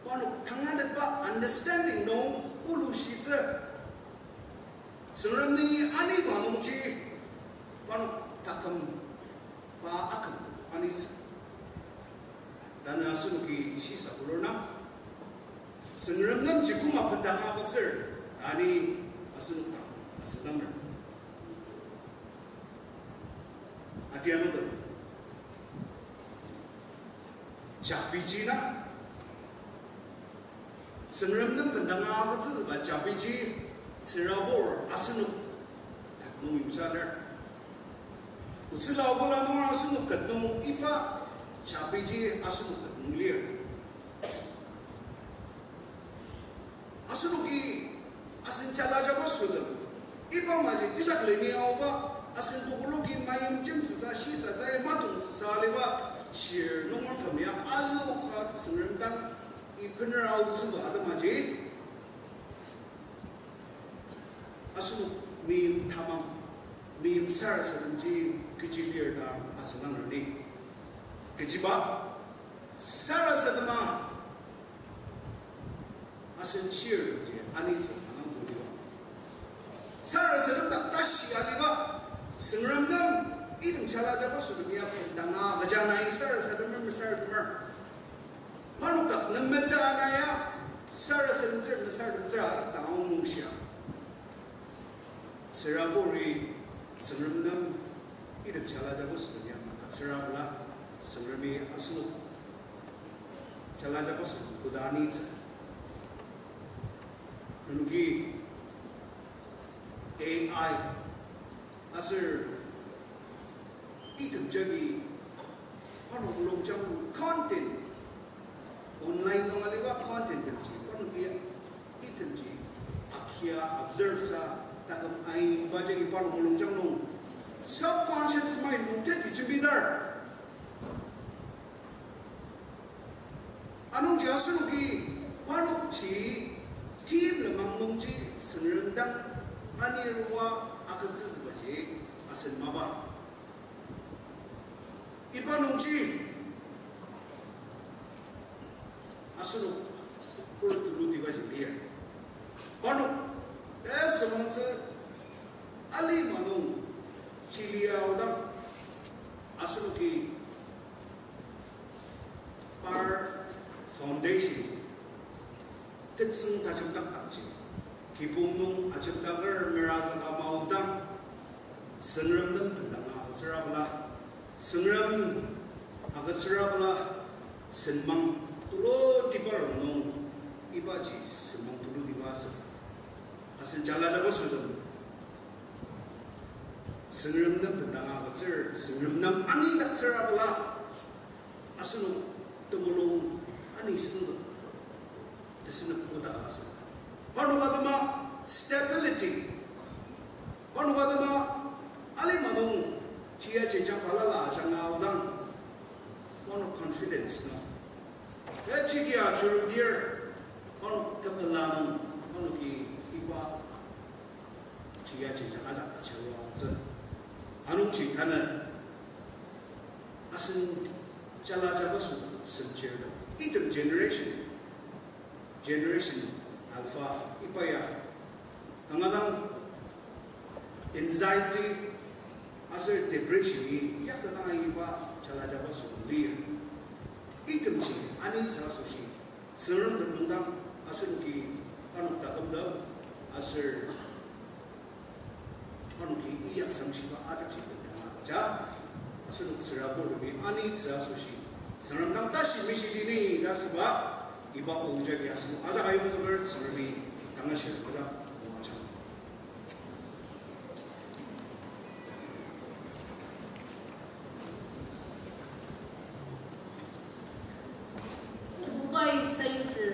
Parnok tangatetba understanding nung olushitsü. Tsüngrem ni aniba nungji parnok taküm pa aküm anitsü. Tanü asenoki shisa bulur na, Tsüngrem nemji koma bendanga agütsür, ta ni asenok dang asüngdanger. Atianutem, japiji na, Tsüngrem nem bendanga agütsüba japiji, tsürabur asenok ket nung yusaler. Otsüla obula nung asenok ket nung iba japiji asenok ket nung lir. Asenoki asen jala jabaso tem, iba maji tejak leni aoba, asen tokoloki mayim jemtsüsa shisatsü ya matongtsüsa aliba, shir nungertem ya azüoka Tsüngrem dang ibener aotsüba atemaji asenok meim tamang, meim sarasademji kechi lir ta asüngdangner ni. Kechiba, sarasadema asen chirji anitsü anang tongtibang. Sarasadem dak tashi aliba, Tsüngrem nem item jala jabaso tem ya bendanga agüja nai sarasadem mesarademer. Parnok dak nemeta ana ya, sarasademtsür mesaratemtsür adak dang angungshia. Tsüraburi Tsüngrem nem item jala jabaso tem ya makatsüra bela, Tsüngremi asenok jala jabaso tem koda anitsü. Nenoki A I aser item jagi parnok mulungjang content, online nung aliba content temji parnoki itemji akia observe sa taküm ainiba jagi parnok mulungjang nung subconscious mind nung teti jembidar. Anungji asenoki parnokji tim lenmang nungji Tsüngrem dang anirua agütsütsübaji asen mapa. Iba nungji asenok khuret tulutibaji lir. Parnok tesümangtsü alima nung chilia aodang asenoki par foundation, tetsüng tajemdak dangji, kibong nung ajemdaker merazüka maodang, Tsüngrem nem bendanga agütsüra bela, Tsüngrem agütsüra bela, senmang tulutiba rongnung, ibaji senmang tulutiba asütsü. Asen jala jaba sütem, Tsüngrem nem bendanga agütsür, Tsüngrem nem anidaktsüra bela, asenok temulung ani sünok, tesünok koda ka asütsü. Parnok atema stability. Parnok atema alima nung tia jenjang balala ajanga aodang, parnok confidence nung, ya jitia churudir, parnok tepela nung, parnoki iba tia jenjang ajak achiruaotsü. Anungji tanü asen jala jaba sütem senchir, item generation, generation alpha, iba ya kanga dang anxiety aser depression-i yakta dang aiba jala jaba sütem lir. Itemji anitsü asoshi Tsüngrem tem nungdang asenoki parnok takümtem aser parnoki iyak sangshiba ajakji bendanga agüja. Asenok tsüraburtemi anitsü asoshi Tsüngrem dang tashi mishitini ta asüba, iba o jagi asenok ajak ayongzüker Tsüngremi tangashi ajak moajang. Kibubai sayutsü,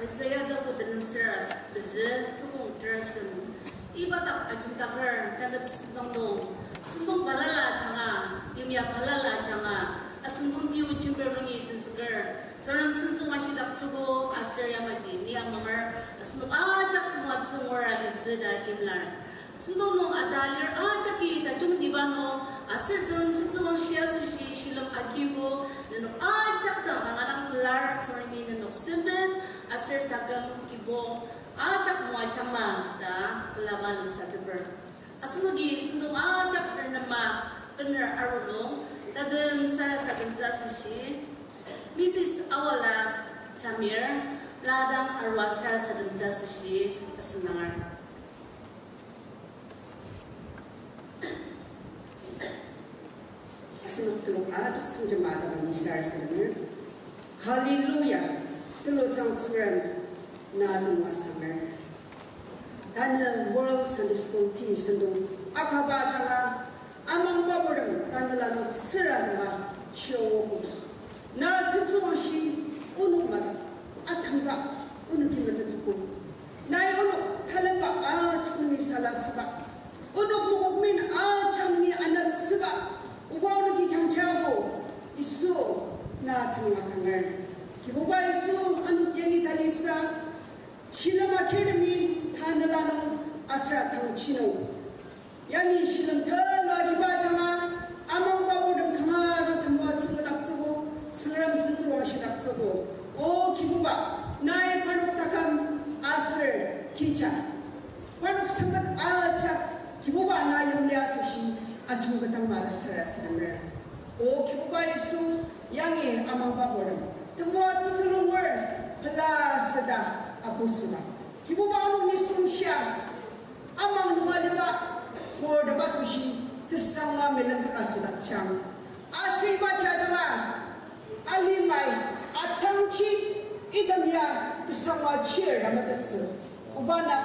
Isaiah tapu tenem sarasadem pezü, tukong terasem. Iba dak ajemdaker, tanep sentong nung, sentong balala ajanga, yimya balala ajanga, asentong tiu jember nungi tenzüker, Tsüngrem sentsüwangshidaktsüogo aser yamaji ni amanger, asenok ajak temoatsü ngura litsü ta imlar. Sentong nung ata lir ajaki tajungtiba nung, aser Tsüngrem sentsüwangshi asoshi shilem agiogo, nenok ajak dang kanga dang pelar Tsüngremi nenok sempet, aser taküm kibong, ajak moajangma ta pelaba lemsateper. Asenoki sentong ajak renema bener aru nung, tadem sarasademtsü asoshi, Missus Awala Jamir, ladang arua sarasademtsü asoshi asenanger. Asenok telok ajak sengjema adaka nisar semer. Hallelujah. Telusang Tsüngrem, na temoatsü sanger. Tanü World Sunday School Day sentong akaba ajanga, amangba purtem tanela nung tsüra tema chiyongogo. Na sentsüwangshi onok madak atemba onoki metetoko. Nai onok talemba ajak nungi salatsüba, onok mokokmen ajak nungi aneptsüba, oba onoki jangjago. Yisu, na temoatsü sanger. Kibuba Yisu, ano yangi talisa, shilem akirtemi tanela nung aser atangji nung, yangi shilem tenla kiba ajanga, amangba purtem kanga dang temoatsü medaktsüogo, Tsüngrem sentsüwangshidaktsüogo. O Kibuba, nai parnok taküm aser kija, parnok sempet ajak, Kibuba, na yimli asoshi ajungketang mada sarasademer. O Kibuba Yisu, yangi amangba purtem temoatsü tulunger pela süda apu süda, Kibuba, ano nisung shia amang nung aliba purtem asoshi tesangwa melem kaka südakjang. Aser iba jajanga alimai atangji item ya tesangwa chir ta metettsü, oba na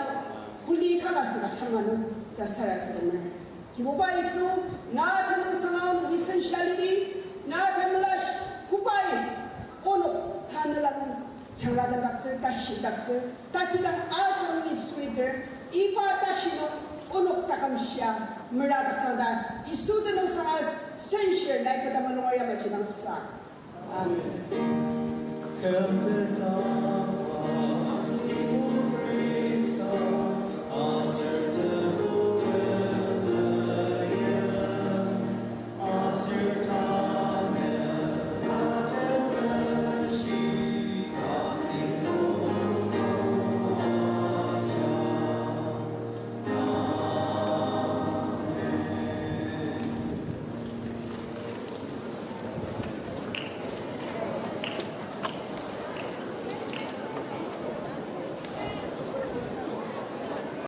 kuli kaka südakjang ano ta sarasademer. Kibuba Yisu, na tenüngsang onoki sensa lidi, na tanela sh-, kobai onok tanela nung jangradaktsür, tashidaktsür, tatidang ajak nungi sweeter, iba tashi nung onok taküm shia meradaktsüang ta, Yisu tenüngsang as senshir nai kü tamalonga yamaji dang sa. Amen. Kümteta